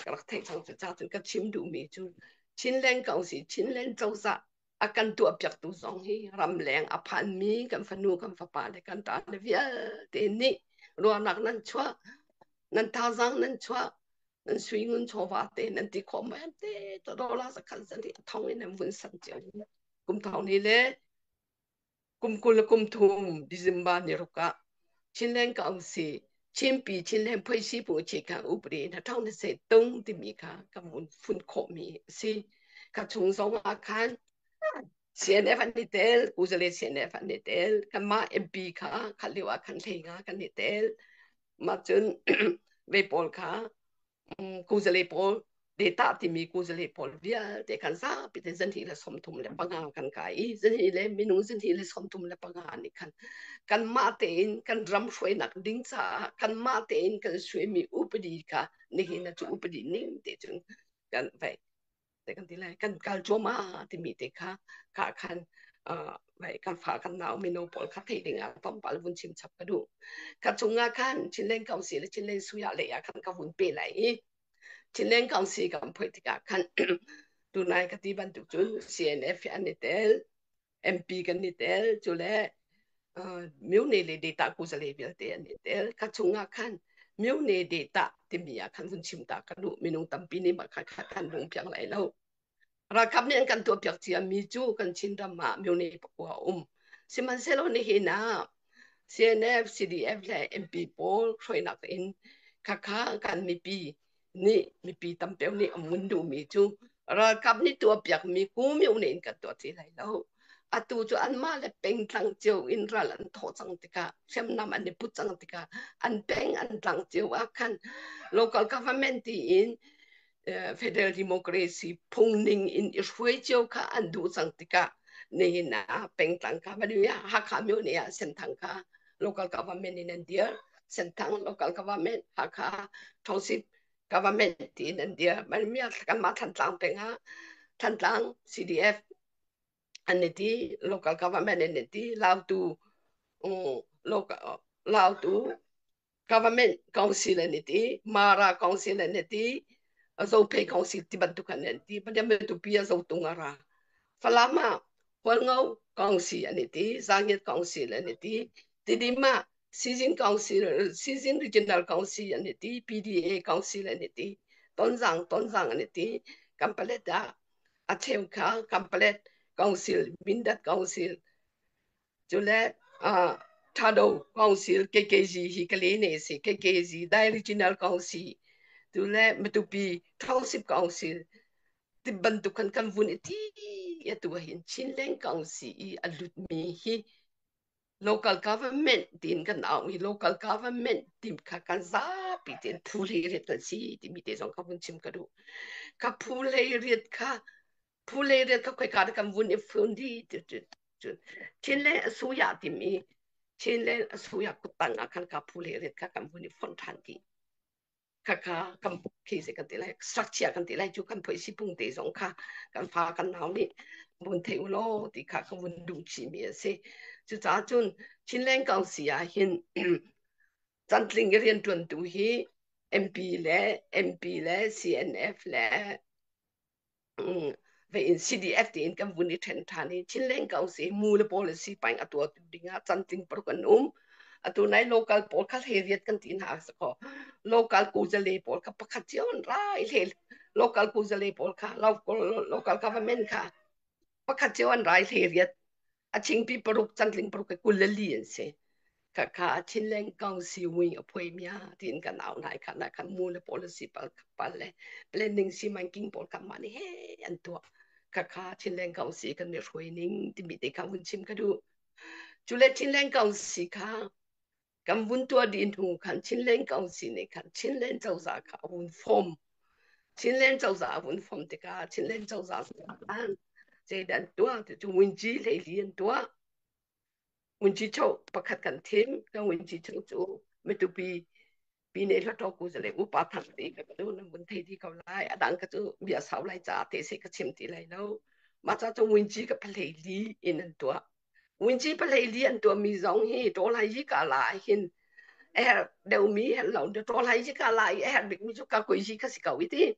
ka rak theih cang cucaah cun ka chim duhmi cu Chinland Council Chinland cozah a kan tuahpiaktu zong hi ramleng a phanmi kan fanu kan fapa le kan ṭa le vialte nih ruahnak nan chuah nan thazaang nan chuah nan sui ngun chawva te nan ti khawh mai te to dola zakhan san hi a thong in nan vun san cio kum thong ni le kum 20 le kum 30 December ni ruk ah Chinland Council Chinpi Chinland Phoisi pu chi kha upri na thong na se tung timi kha ka vun fun khawh mi si ka chung zong ah khan CNF an i tel Kuzale CNF an i tel kanmah MP kha khat lio ah khan hlei nga kan i tel mah cun ve pawl kha kuzale pawl data timi kuzale pawl vialte kan zapi te 235 kan kai i zahnih le minung 235 nih khan kanmah tein kan ram hruainak ding caah kanmah tein kan suaimi upadi kha nihin cu upadi ning te cun kan vai te kan ti lai kan kal cuahmah timi te kha kha khan vai kan fa kan nau mino pawl kha theih ding ah tlawmpal vun chim chap ka duh. Kha chungah khan Chinland Council le Chinland Suya lei ah khan ka vun pe lai i Chinland Council kan phoih tikah khan tunai ka ti bantuk cun CNF an i tel MP kan i tel cu le myone le data kuzale vialte an i tel. Kha chungah khan myone data timi ah khan vun chim ta ka duh. Minung tampi nih mah kha khan lung piang lai lo. Ralkap nih an kan tuahpiak ciami cu kan Chinram ah myone pakua a um. Sihmanhsehlaw nihin ah CNF, CDF le MP pawl hruainak in khakha kan mipi nih mipi tampi nih an vun duhmi cu ralkap nih tuahpiakmi kumio nih in kan tuah ti lai lo. Atu cu anmah le pengtlang cio in ral an thawh cang tikah hriamnam an i put cang tikah an peng an tlang cio ah khan local government tiin federal democracy phung ning in i hruai cio kha an duh cang tikah nihin ah pengtlang kha Hakha myo nih ah Senthang kha local government in an dir. Senthang local government, Hakha Township government tiin an dir. Kanmah Thantlang peng ah Thantlang CDF an i ti, local government an i ti, Lautu local Lautu government council an i ti, Mara council an i ti, Zophei council ti bantuk an ti. Pathian tupi a Zotung a ra. Falam ah Hualngo council an i ti, Zangiat council an i ti, Tidim ah Sizin Council, Sizin Regional Council an i ti, PDA Council an i ti, Tonzang Tonzang an i ti, Kampalet ah a cheu kha Kampalet Council, Mindat Council, cule Thado Council, KKG hi ka le ne si, KKG Dai Regional Council, cule Matupi Township Council, ti bantuk khan kan vun i ti atu hin Chinland Council i a lutmi hi. Local government tiin kan au i local government tim kha kan zapi tein phu hlei riat kan si timi te zong kha vun chim ka duh. Ka phu hlei riat kha phu hlei riat kha khoika dah kan vun i fun di cun Chinland asuya timi Chinland asuya kuttang ah khan ka phu hlei riat kha kan vun i fonh ṭhan dih. Khakha kan khi se kan ti lai structure kan ti lai cu kan phoisi pung te zong kha kan fa kan nau nih vun thei u law ti kha ka vun duh chih mi a si. Cucaah cun Chinland Council ah hin cantling i rianṭuantu hi MP le MP le CNF le ve in CDF tiin kan vun i ṭhen ṭhan i Chinland Council mu le policy paing a tuah ding ah cantling paruk an um. Atu nai local pawl kha hlei kan ti hna sakaw local kuzale pawl kha pakhat cio an ra i hle local kuzale pawl kha local government kha pakhat cio an ra i hlei riat a chingpi paruk cantling paruk ke 24 an si. Khakha Chinland Council wing a phui mia tiin kan au nai kha na khan mu le policy pal pal le planning si man king pawl kha ma ni he an tuah. Khakha Chinland Council kan mi hruai ning timi te kha vun chim ka duh. Cule Chinland Council kha kan vun tuah dih hnu khan Chinland Council nih khan Chinland cozah kha a vun form. Chinland cozah a vun form tikah Chinland cozah khan zeidah an tuah ti cu Winci hleili an tuah. Winci cho pakhat kan thim. Kan winci cho cu Matupi Pine Hluttaw kuzale upa thang ti ka cu nan vun thei di ko lai. A dang ka cu bia sau lai caah te se ka chim ti lai lo. Mah ca cu winci ka phalei li in an tuah. Winci phalei li an tuahmi zong hi tawlai yi ka la hin a herh deuhmi herh lo tawlai yi ka la i a herh bikmi cu ka koi yi ka si ko i ti.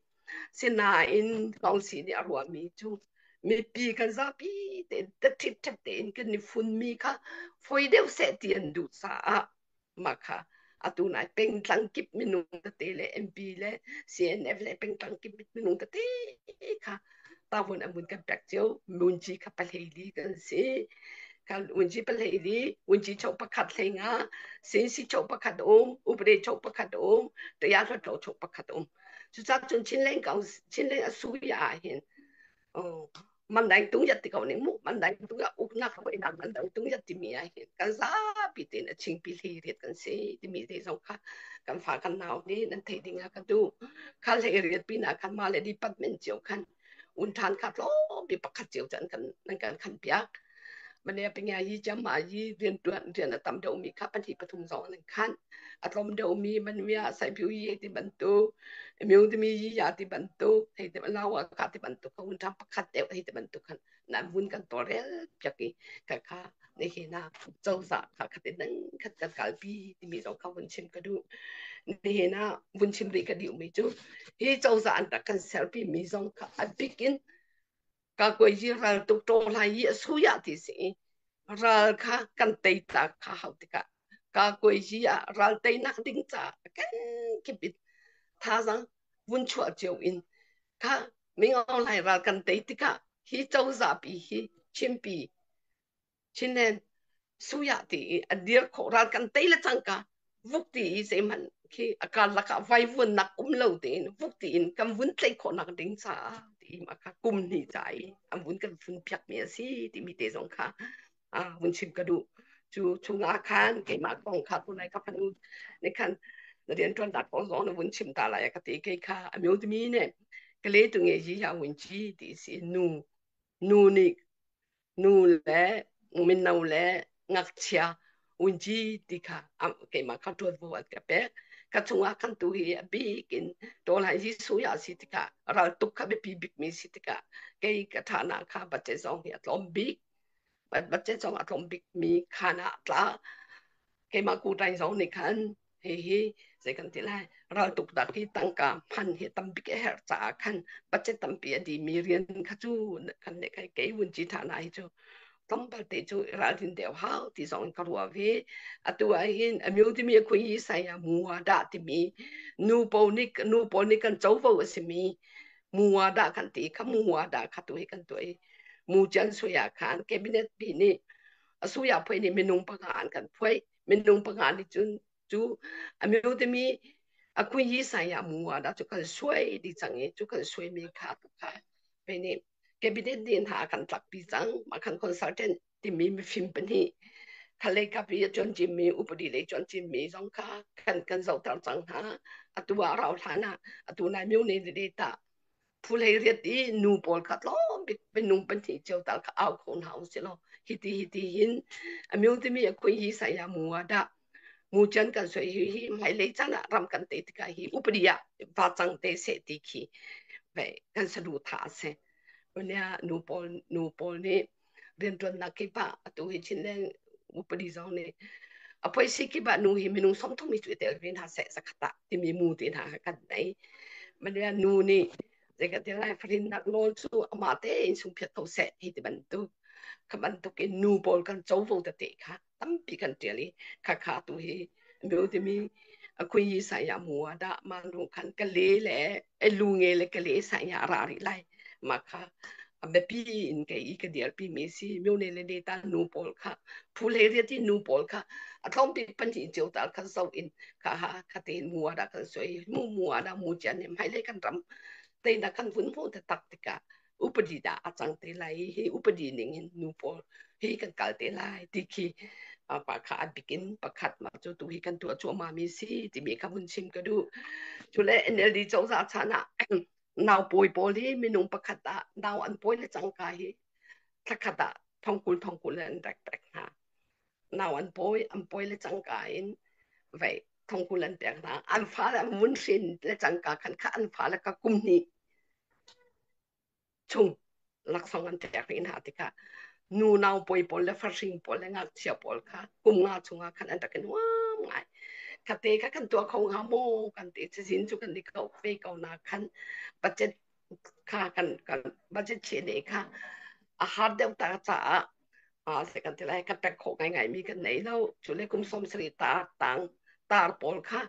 Sinain Kawngsi nih a ruahmi cu mipi kan zapi tein ṭhitṭhet tein kan i funmi kha foi deuh seh ti an duh caah mah kha atu nai pengtlang kip minung tete le MP le CNF le pengtlang kip minung tete kha tavun an vun kan pek cio munci kha pahleili kan si kan unci pahleili unci cho pakhat hlei nga sinsi cho pakhat um upade cho pakhat um taya hlo cho pakhat um Cucaah cun Chinland Chinland a sui ah hin mandai tung yat ti ko ning mu mandai tung ya uknak hoinak mandai tung yat timi ah hin kan zapi tein a chingpi hli riat kan si timi te zong kha kan fa kan nau nih nan thei ding ah ka duh kha hlei riat pinah khan mah le department cio khan un than kha tlawm bi pakhat cio chan kan nan kan khan piak mane pingya yi cham ma yi rian tuan rian a tam deuh mi kha pahnih pathum zong nan khan a tlawm deuh mi manmia sai pyu yi ti bantuk myung ti mi yi ya ti bantuk hei ti lawa ka ti bantuk ka un tham pakhat deuh hei ti bantuk khan nan vun kan torel piak i kha kha ne hi na cozah kha khat in nan khat kan kalpi timi zong kha vun chim ka duh. Nihin ah vun chim rih ka duh mi cu hi cozah an rak kan serpi mi zong kha a bik in ka kuai yi ral tuk ṭaw lai yi a suya ti si i ral kha kan tei ta kha hau tikah ka kuai yi ah ral teinak ding caah kan kip in thazang vun chuah cio in kha mingo lai ral kan tei tikah hi cozah pi hi chimpi Chinland suya ti i a dir khawh ral kan tei le cangka vuk ti i zeihmanh khi a karlak ah vaivuan nak um lo tein vuk ti in kan vun tlaih khawh nak ding caah ti ma kha kum hnih ca i an vun kan fun piak mi a si timi te zong kha vun chim ka duh. Cu chungah khan keimah kong kha tunai ka fanu nih khan na rian ṭuan dak kong zong na vun chim ta lai ka ti kei kha a myo timi ne ka le tu nge yi ya win chi ti si nu nu nih nu le mino le ngakchia unci ti kha keimah kha ṭuanvo an ka pek. Ka chungah khan tu hi a bik in ṭawl hai Jesuh ya si tikah raltuk kha biapi bikmi si tikah kei ka ṭhahnak kha budget zong hi a tlawm bik. Budget zong a tlawm bikmi khan ah tla. Keimah kuṭain zong nih khan hihi zei kan ti lai raltuk dak hi tangka hman hi tambik a herh caah khan budget tampi a dimi rian kha cu kan ne kai kei vun ci tha na hi cu tlawmpal te cu ralrin deuh hau ti zong in ka ruah ve. Atu ah hin a myo timi a khui sai a mua dah timi nu pawl nih nu pawl nih kan covo a simi mua dah kan ti kha mua dah kha tu hi kan tuah i mu chan suya khan cabinet pi nih a suya phoi nih minung panga an kan phoi. Minung panga nih cun cu a myo timi a kui hi sai ah mu ah dah cu kan suai di cang i cu kan suai mi kha kha pe nih cabinet nih hna kan tlak pi cang. Mah khan consultant timi mifim pahnih Khalei kap i a cuancimmi upadi lei cuancimmi zong kha kan zohter cang hna. Atu ah rau hlan ah atu nai myone le ta phulei riat i nu pawl kha tlawm bik minung pahnih cio tal kha au kho hna usih law hiti hiti hin a myo timi a khui hi saya mu ah dah mu chan kan soi hi hi hmailei chan ah ram kan te tikah hi upadi ah va cang te seh ti khi ve kan saduhthah a si. Unia nu pawl nih rianṭuannak kip ah atu hi Chinland upadi zong nih a phaisi kip ah nu hi minung 30 mi cu i tel ve hna seh zakhat ah timi mu te hna kan nei. Mania nu nih zeikatil lai farinnak nawl cu amah tein sungphiat kho seh hi ti bantuk kha bantuk in nu pawl kan covo tete kha tampi kan ṭial i khakha tu hi nu timi a khui yi sa ya mu ah dah ma nu khan ka le le lu nge le ka le sa ya ra rih lai ma kha a biapi in kei i ka dirpi mi si myo ne le ne ta nu pawl kha phu le ria ti nu pawl kha a tlawm bik pahnih cio tal kha zo in kha ha kha te mu ah dah kan soi mu mu ah dah mu chian ne mai le kan ram te na kan vun hmu te tak tikah upadi dah a cang te lai i hi upadi ning hin nu pawl hi kan kal te lai ti khi pa kha a bikin pakhat ma cu tu hi kan tuah cuahmah mi si timi kha hun chim ka duh. Cule NLD cozah chan ah nau pawi pawl hi minung pakhat ah nau an pawi le cangka hi thlakhat ah thongkul thongkul an rek pek hna. Nau an pawi an pawi le cangka in vei thongkul an pek hna. An fale an vun hrin le cangka khan kha an fale ka kum hnih chung laksawng an pek rih hna tikah nu nau pawi pawl le fahring pawl le ngakchia pawl kha kum nga chungah khan an rak i nuam ngai. Khate kha kan tuah kho hnga maw kan ti cazin cu kan i ko ve ko na khan budget kha kan budget che ne kha a har deuh ta caah a se kan ti lai kan pek khawh ngai ngai mi kan nei lo. Cu le kum 70 tar tang tar pawl kha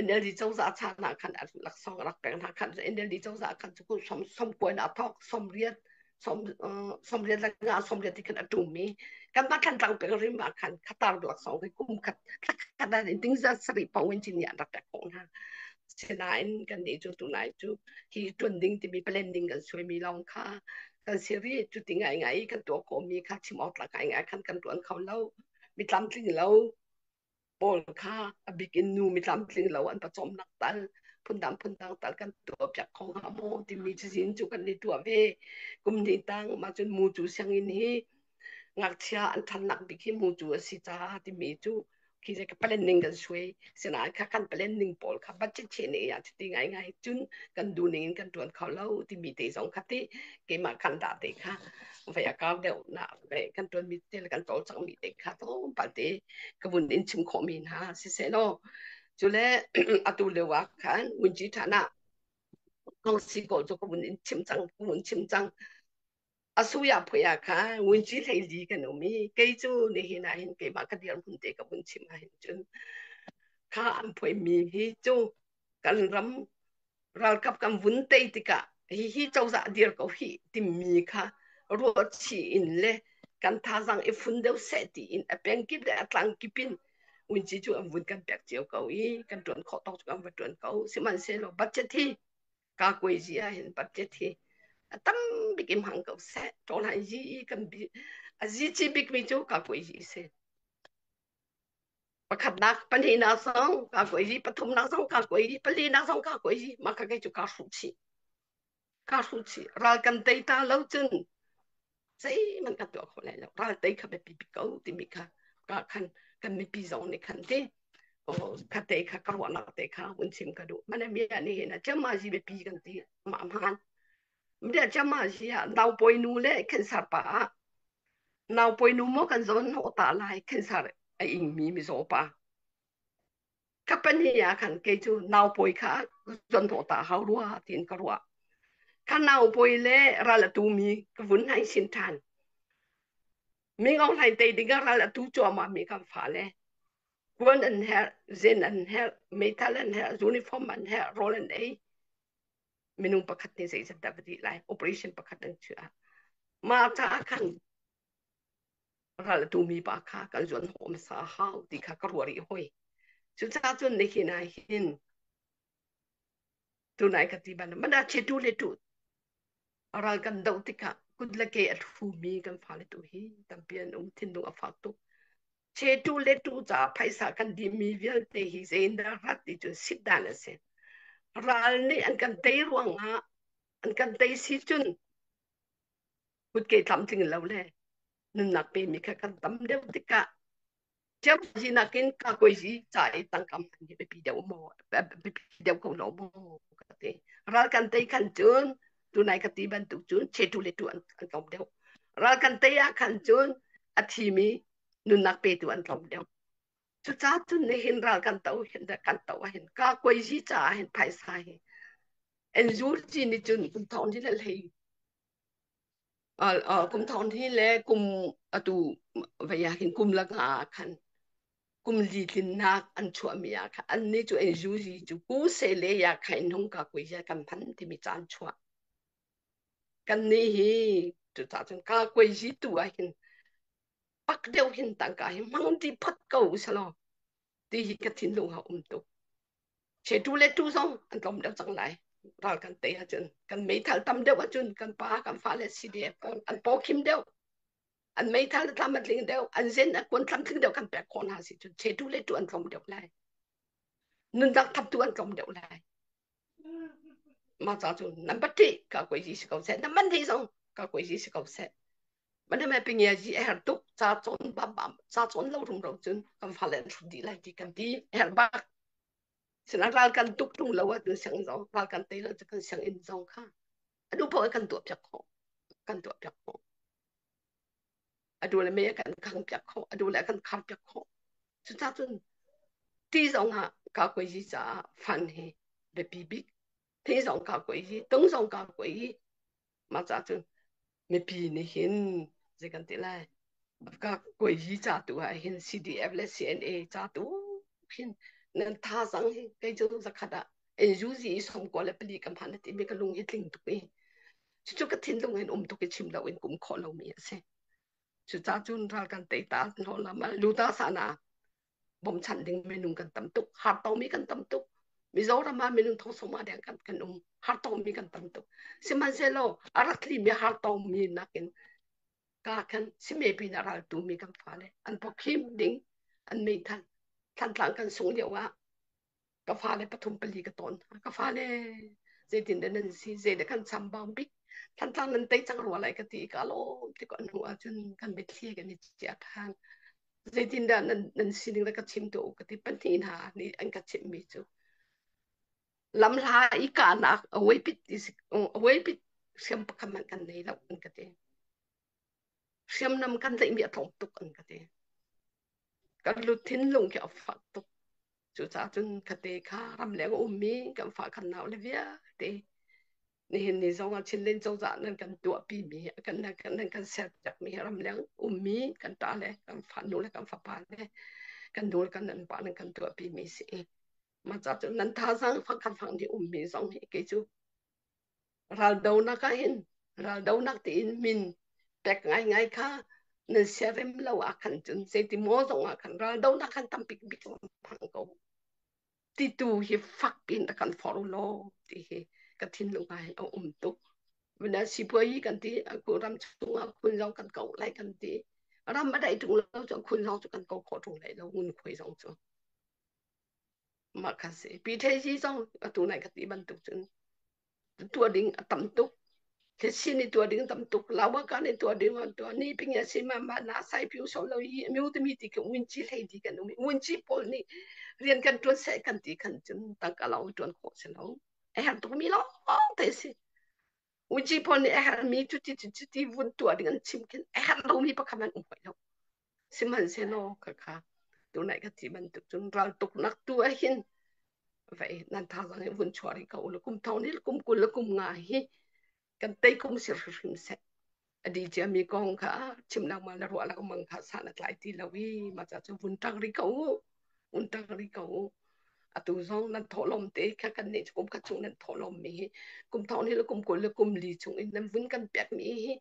NLD cozah chan ah khan laksawng rak pek hna khan NLD cozah khan cu som som kuan a thawk som riat som som riat le nga som riat ti khan a tum i kan mah thlan tlang pek rim ah khan khatar laksawng hi kum khat khat in ting za sarih pong in chin rak pek khawh hna. Sinain kan nih cu tunai cu hi tuan ding timi plan ding kan suai mi lawng kha kan siri cu ti ngai ngai kan tuah khawh mi kha chim awk tlak ngai ngai khan kan tuan kho lo. Mi tlamtling lo pawl kha a bik in nu mi tlamtling lo an pawcawmnak tal phundang phundang tal kan tuah piak kho hnga maw timi cazin cu kan i tuah ve. Kum hnih tang mah cun mucu sianginn hi ngakchia an ṭhannak bik hi mucu a si caah timi cu khi ka planning kan suai. Sinain kha kan planning pawl kha budget che ne ya ti ngai ngai cun kan duh ning in kan ṭuan kho lo timi te zong kha ti keimah kan dah te kha vai a kau deuh na kan ṭuan mi te le kan cawlcangh mi te kha tlawmpal te ka vun in chim khawh mi hna siseh law cule atu lio ah khan vunci ṭhan ah kong si ko cu ka vun in chim cang ka vun chim cang. A suya phui ah khan vunci hleili kan um i kei cu nihin ah hin keimah ka dirhmun te ka vun chim ah hin cun kha an phui mi hi cu kan ram ralkap kan vun tei tikah hihi cozah dir ko hi timi kha ruahchih in le kan thazaang i fun deuh seh tiin a pengkip le a tlangkip in unci cu an vun kan pek cio ko i kan ṭuan khawh tawk cu kan va ṭuan ko. Sihmanhsehlaw budget hi ka kuai ah hin budget hi a tam bik in hmang ko seh ṭawl yi kan bi a zi ci bik mi cu ka kuai si. Pakhatnak pahnihnak zong ka kuai, pathumnak zong ka kuai, palinak zong ka kuai. Mah kha kei cu kaa hruh chih, kaa hruh chih. Ral kan tei ta lo cun zeihmanh kan tuah kho lai lo. Ral tei kha biapi bik ko timi kha ka khan kan mipi zong nih khan ti kha te kha ka ruahnak te kha hun chim ka duh. Mana mi nih hin a zi biapi kan ti mah hmaan mi chama zi ah naupawi nu le cancer pa ah naupawi nu maw kan zawn hnawh ta lai cancer a ingmi mizaw pa ka pahnih ah khan kei cu naupawi kha zawn hnawh ta hau rua tiin ka ruah. Kha naupawi le ral a tumi ka vun hnai sin ṭhan. Ming Aung Hlaing tei ding ah ral a tu cuahmah mi kan fale kuan an herh, zen an herh, meithal an herh, uniform an herh, rawl an ei. Minung pakhat nih zeizat dah va dih lai? Operation pakhat an chuah. Mah caah khan ral a tumi pa kha kan zuan hnawh hmasa a hau ti kha ka ruah rih hoi. Cucaah cun nihin ah hin tunai ka ti ban mana che tu le tu ral kan doh tikah kut le ke a thumi kan fale tu hi tampi an um. Thinlung a fak tuk. Chetu le tu ca phaisa kan dihmi vialte hi zeidah rat ti cun sit dan a si. Ral nih an kan tei ruangah an kan tei si cun kutke tlamtling lo le nunnak pemi kha kan tam deuh tikah Ciamzi nakin kakuaizi ca i tangka hman hi biapi deuh maw biapi deuh ko lo maw ka ti. Ral kan tei khan cun tunai ka ti bantuk cun chetu le tu an tlawm deuh. Ral kan tei ah khan cun a thimi nunnak petu an tlawm deuh. Cucaah cun nihin ral kan to hin kan to ah hin kakuaizi caah hin phaisa hi NUG nih cun kum thong ni le hlei kum thong hi le kum atu vei ah khin kum laka ah khan kum li tlinnak an chuahmi ah khan annih cu an zuzi cu ku se le ya khain hung ka kui ya kan phan timi caan chuah kan nih hi cucaah cun ka kuai zi tu ah hin pak deuh hin tangka hi mang ti phot ko usalaw ti hi ka thinlung ah um tuk. Che tu le tu zong an tlawm deuh cang lai. Ral kan tei ahcun kan meithal tam deuh ahcun kan pa kan fale CDF pawl an paw khim deuh. An meithal tlam a tling deuh, an zen a kuan tlam tling deuh kan pek khawh hna si cun che tu le tu an tlawm deuh lai. Nunnak thaptu an tlawm deuh lai. Mah ca cu nan pati ka koi ji si ko seh, nan man dih zong ka koi ji si ko seh. Mana pingia ji a her tuk ca cawn bam bam ca cawn lo rum ro cun kan fale an hrut dih lai ti kan ti her bak. Sinain ral kan tuk tung lo ahcun sianginn zong ral kan tei lo cu kan sianginn zong kha a duh paoh kan tuah piak khawh kan tuah piak khawh. A duh le mei kan khang piak khawh a duh le kan khar piak khawh. Cucaah cun ti zong ah ka koi ji caah fan hi biapi bik thi zong ka koi hi tung zong ka koi hi mah caah cun mipi nih hin zei kan ti lai ka koi hi ca tu ah hin CDF le CNA ca tu hin nan thazaang hi kei cu zakhat ah NUG i 94 ka hman ti mi ka lung hi tling tuk i cucu ka thinlung in um tuk i chim lo in kum khawh lo mi a si. Cucaah cun ral kan tei ta hno la ma luta sa na bawmchanh ding minung kan tam tuk hartomi kan tam tuk Mizoram ah minung thong sawma deng kan kan um hartomi kan tam tuk sihmanhsehlaw a rak tlimi hartomi nakin ka khan sime pin a ral tumi kan fale an pawkhim ding an meithal Thantlang kan sung lio ah ka fale pathum pali ka tawn hna ka fale zeitin dah nan si zeidah kan chambau bik Thantlang nan tei cang rua lai ka ti ka lawm ti ko hnu ahcun kan mitthli kan i chia than zeitin dah nan nan sining ka chim tu ka ti pahnih hna nih an ka chimh mi cu lamhla i kahnak away pit away pit siam pakhat man kan nei lo an ka ti hriamnam kan tlaih mi a tlawm tuk an ka ti Kan lu thinlung khi a fak tuk. Cucaah cun khate kha ramleng a ummi kan fa kan nau le vialte nihin ni zong ah Chinland cozah nan kan tuahpi mi kan nan kan nan kan serpiak mi ramleng ummi kan ṭa le kan fanu le kan fapa le kan nu le kan nan pa nan kan tuahpi mi si. Mah ca cun nan thazaang fang kan fang ni ummi zong hi kei cu Raldonak ah hin raldonak tiin min pek ngaingai kha nan siarem lo ah khan cun zeiti maw zong ah khan raldonak khan tampi bik phang ko ti tu hi fak piin rak kan forh u law ti hi ka thinlung ah hin a um tuk. Vana sipuai kan ti ram chungah khun zong kan ko lai kan ti ram a daih ṭung lo cu khun zong cu kan ko khawh ṭung lai lo ngunkhuai zong cu mah kha si PTC zong atu nai ka ti bantuk cun tuah ding a tam tuk thesi nih tuah ding tam tuk lawaka nih tuah ding an tuah ni ping ya si ma ma na sai piu so lo yi myu te mi ti ke win chi hlei ti kan um win chi pawl nih rian kan tuan se kan ti khan cun tangka lo tuan khawh si lo a herh tuk mi lawng te si win chi pawl nih a herh mi cu ti cu ti vun tuah ding an chim khin a herh lo mi pakhat an um hoi lo Sihmanhsehlaw khakha tunai ka ti bantuk cun raltuknak tu ah hin vei nan thazaang hi vun chuah rih ko u law kum thong ni kum 20 le kum 5 hi kan tei kum si hrimhrim seh. A di ciami kong kha chimnak ma le ruah lengmang kha san a tlai ti lo i mah ca cu vun ṭang rih ko u. Vun ṭang rih ko u. Atu zong nan thawhlawm te kha kan nih kum khat chung nan thawhlawm mi hi kum thong ni le kum 20 le kum 4 chung in nan vun kan pek mi hi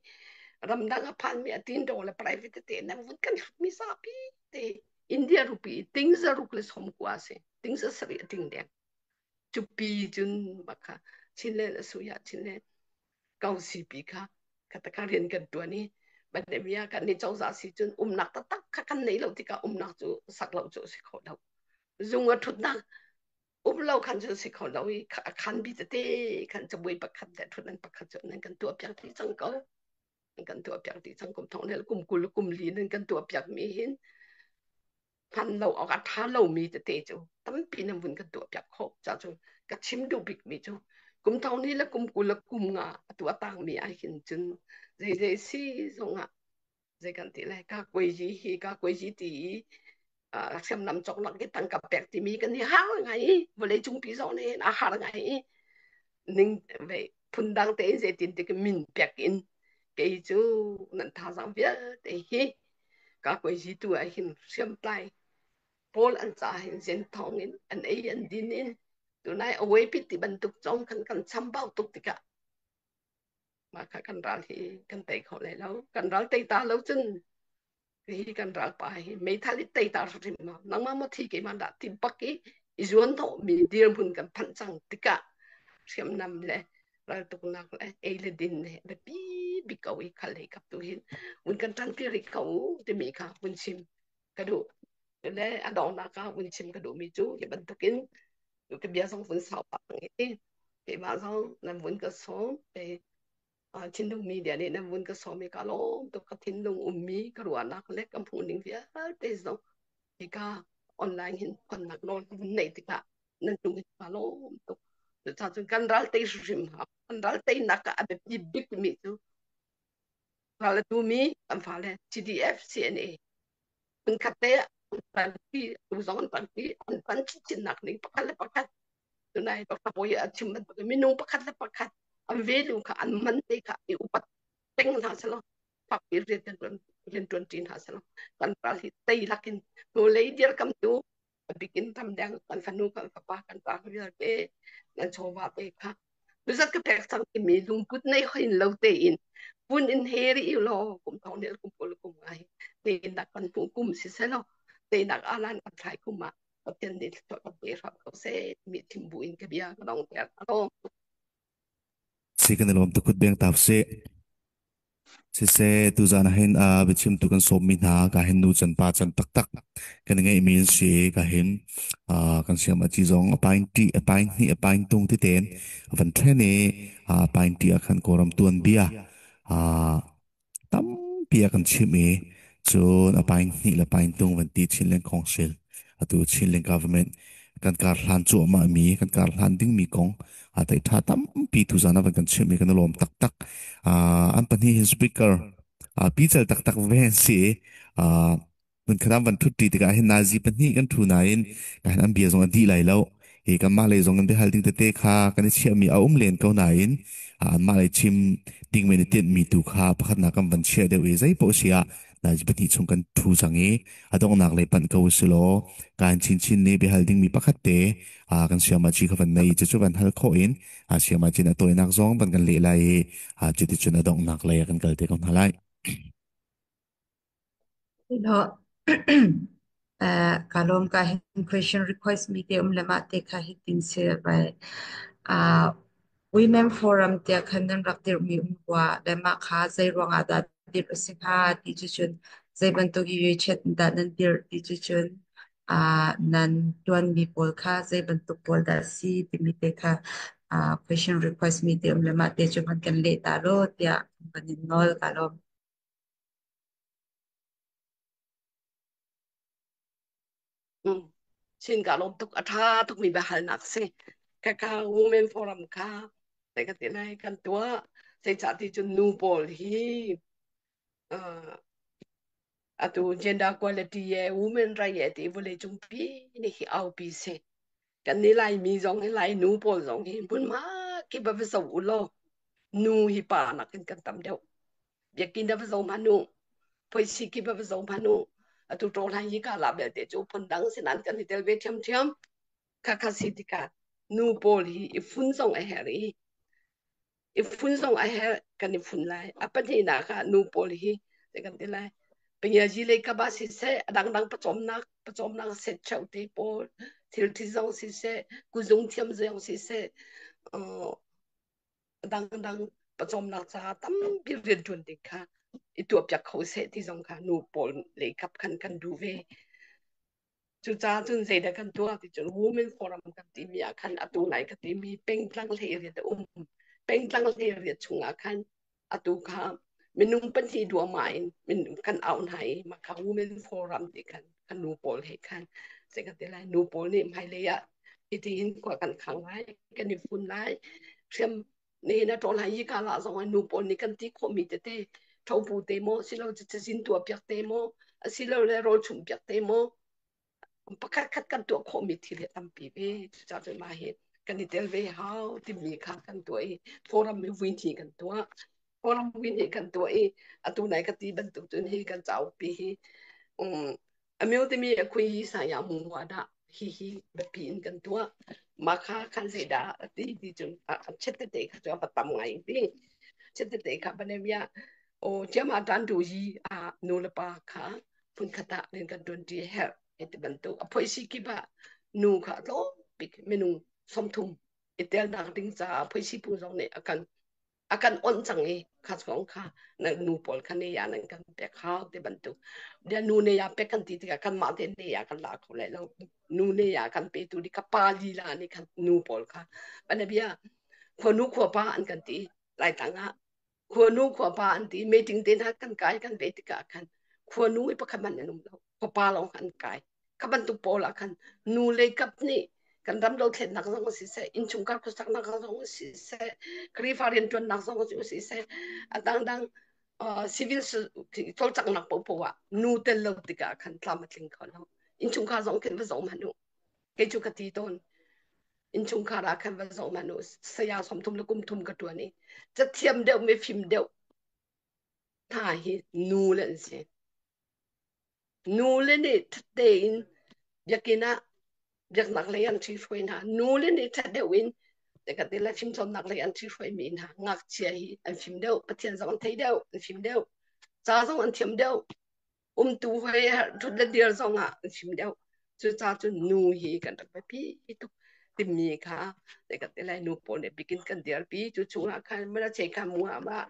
ramdang a phan mi a tin do le private te nan vun kan hlut mi zapi te India rupee ting zaruk le 90 si ting za sarih a ting deng cupi cun bakha Chinland asuya Chinland kausi pi kha khataka rian kan tuan i Pandemia kan ni cozah si cun umnak taktak kha kan nei lo tikah umnak cu sak lo cu si kho lo. Zung a thutnak um lo khan cu si kho lo i khan bi tete khan cabuai pakhat le thutnan pakhat cu nan kan tuah piak dih cang ko. Nan kan tuah piak dih cang kum thong le kum 20 kum li nan kan tuah piak mi hin hman lo awk a ṭha lomi tete cu tampi nan vun kan tuah piak khawh. Ca cu ka chim duh bikmi cu kum thong ni le kum 20 le kum nga atu a tangmi ah hin cun zeizei si zongah zei kan ti lai ka kuaiji hi ka kuaiji ti i hriamnam cawknak hi tangka pek timi kan i har ngai i vawlei cungpi zong nih hin a har ngai i ning ve phundang tein zeitin ti min pek in kei cu nan thazaang vialte hi ka kuaiji tu ah hin hriamtlai pawl an ca hin zen thawng in an ei an din in tunai away pit ti bantuk zong kan kan chambau tuk tikah mah kha kan ral hi kan tei kho lai lo. Kan ral tei ta lo cun hi kan ral pa hi meithal i tei ta hrim ma nangmah maw thi keimah dah ti bak i i zuan hnawh mi dirhmun kan phanh cang tikah hriamnam le raltuknak le ei le din le biapi bik ko i khal hei kap tu hin vun kan ṭanpi rih ko timi kha vun chim ka duh. Le a donghnak ah vun chim ka duhmi cu hi bantukin ka bia zong vun sau pah i keimah zong nan vun ka sawm te thinlung media nih nan vun ka sawm i ka lawm tuk. Ka thinlung ummi ka ruahnak le ka hmuhning vialte zong hika online hin khonnak nawl ka vun neih tikah nan cung hi ka lawm tuk. Cucaah kan ral tei hrim hau. Kan ral teinak ah a biapi bik mi cu ral a tumi kan fale CDF CNA hmunkhat te an pi tu zong an pi an pan chinchinnak ning pakhat le pakhat tunai Dr. Bawi a chim bantuk minung pakhat le pakhat an value kha an man te kha i upat peng hna selaw fakpi rian tuan rian tuan ṭi hna selaw kan ral hi tei lakin hnulei dirkam tu bikin ramdang kan fanu kan fapa kan pa vialte nan chawva te kha mizat ka pek cang timi lungput nei hoin lo tein pun in heri i law kum thong nel kum pul kum ngai teinak kan hmu kum si selo teinak alan kan thlai kum ah Pathian nih thluachuah kan pe hram ko seh mi thim bu in ka bia ka dong ter alom. Si kan i lawm tuk kut beng tap si. Siseh, tuzaan ah hin biachimtu kan sawmmi hna ka hin nu can pa can taktak kan ngeihmi an si i ka hin kan siam a ci zong a paing ṭih, a paing hnih, a paing tung titein a van ṭhen i a paing ṭih ah khan Kawlram tuanbia tampi a kan chimh i cun a paing hnih le paing tung van ti Chinland Council atu Chinland government kan kar hlan cuahmah mi kan kar hlan dingmi kong a theih tha tampi tuzan ah van kan chimh i kan i lawm taktak. An pahnih hin speaker pical taktak ve an si. Mun khatam van thut ti tikah hin nazi pahnih kan thu nain ka hin an bia zong a dih lai lo. Hi kanmah lei zong in biahal ding tete kha kan i chiahmi a um len ko nain anmah lei chim ding men i tinhmi tu kha pakhatnak kan van chiah deuh i zei paoh si ah nazi pahnih chung kan thu cang i a donghnak lei panh ko si law kaan chinchin nih biahal dingmi pakhat te kan siamaci kha van nei cucu van hal khawh in siamaci na tawinak zong van kan leh lai i cuticun a donghnak lei ah kan kal te ko hna lai. Hello. Ka lawm ka hin question request mi te um le mah te kha hitin si vai. Women Forum tiah khan nan rak dirhmi um rua le mah kha zei ruangah dah dirh a si hnga ti cu cun zei bantuk yuichet dah nan dirh ti cu cun nan tuanmi pawl kha zei bantuk pawl dah a si timi te kha question request mi te um le mah te cu hman kan leh ta law tiah kan in nawl ka lawm. Chin ka lawm tuk. A ṭha tukmi biahalnak si. Kaka Women Forum kha zei ka ti lai kan tuah. Zeicah ti cun nu pawl hi atu gender equality ye women right ye ti vawlei cungpi nih hi aupi si. Kan nih Laimi zong hi Lai nu pawl zong hi hmunhma kip ah va zoh u law nu hi pa nakin kan tam deuh. Biakinn ah va zoh hmanh u, phoisi kip ah va zoh hmanh u. Atu ṭawhlan hi ka la belte cu phundang sinan kan i tel ve ṭhiamṭhiam. Khakha si tikah nu pawl hi i fun zong a herh i i fun zong a herh kan i fun lai. A pahnihnak ah nu pawl hi zei kan ti lai pengiazi lei kap ah siseh a dangdang pawcawmnak pawcawmnak set cheu te pawl thilṭhi zong siseh kuzung thiam zong siseh dangdang pawcawmnak caah tampi rianṭuan ding kha I tuahpiak kho seh ti zong kha nu pawl lei kap khan kan duh ve. Cucaah cun zeidah kan tuah ti cun Women Forum kan timi ah khan atu nai ka timi pengtlang 18 a um. Pengtlang 18 chungah khan atu kha minung pahnih duahmah in minung kan auh hna i mah kha Women Forum ti khan kan nu pawl he khan zei kan ti lai, nu pawl nih hmailei ah hitihin khua kan khang lai, kan i fun lai, hriam nihin a ṭawl hai ka la zong ah nu pawl nih kan ti khawhmi tete ṭhopu te maw silo cazin tuah piak te maw asilole rawl chumh piak te maw, pakhat khat kan tuah khawhmi thil hi tampi ve. Cucaah cun mah hi kan i tel ve hau timi kha kan tuah i forum i vui hnih kan tuah, forum vui hnih kan tuah i atu nai ka ti bantuk cun hi kan cauk pi hi amyo timi a khui hi sa ya mu wa dah hi hi biapi in kan tuah. Mah kha khan zeidah a ti ti cun a chet tete kha cu a tam ngai ti chet tete kha banemia o chiama tan tu hi a nu le pa kha phunkhat ah rian kan ṭuan ṭi herh ti bantuk a phoisi kip ah nu kha tlawm bik minung 30 i telnak ding caah phoisi pu zong nih a kan onh cang i kha zong kha na nu pawl kha ne ya nan kan pek hau ti bantuk dia. Nu ne ya pek kan ti tikah kanmah te ne ya kan la kho lai lo. Nu ne ya kan pe tu di ka pa lila nih khan nu pawl kha panabia khua nu khua pa an kan ti lai tang ah khuanu khuapa an ti meeting te hna kan kai kan ve tikah khan khuanu i pakhat man an um lo, khuapa lawng an kai. Kha bantuk pawl ah khan nu lei kap nih kan ram dothlennak zong si seh, innchungkhar khuasaknak zong si seh, Khrihfa rianṭuannak zong si seh, a dangdang civil cawlcanghnak paohpaoh ah nu tel lo tikah khan tlam a tling kho lo. Innchungkhar zong khin va zoh hmanh u, kei cu ka ti tawn, innchungkhar ah khan va zoh hmanh u, saya 30 le kum thum ka ṭuan i cathiam deuh mifim deuh hna hi nu le an si. Nu le nih ṭhat tein biakinn ah biaknak lei an ṭhihruai hna. Nu le nih ṭhat deuh in te le fimcawnnak lei an ṭhihruai mi hna ngakchia hi an fim deuh, Pathian zong an thei deuh, an fim deuh, ca zong an thiam deuh, umtu hoi ṭhut le dir zong ah an fim deuh. Cucaah cun nu hi kan rak biapi tuk timi kha te ka te lai nu pawl nih bikin kan dirpi. Cu chungah khan mala che kha mu ma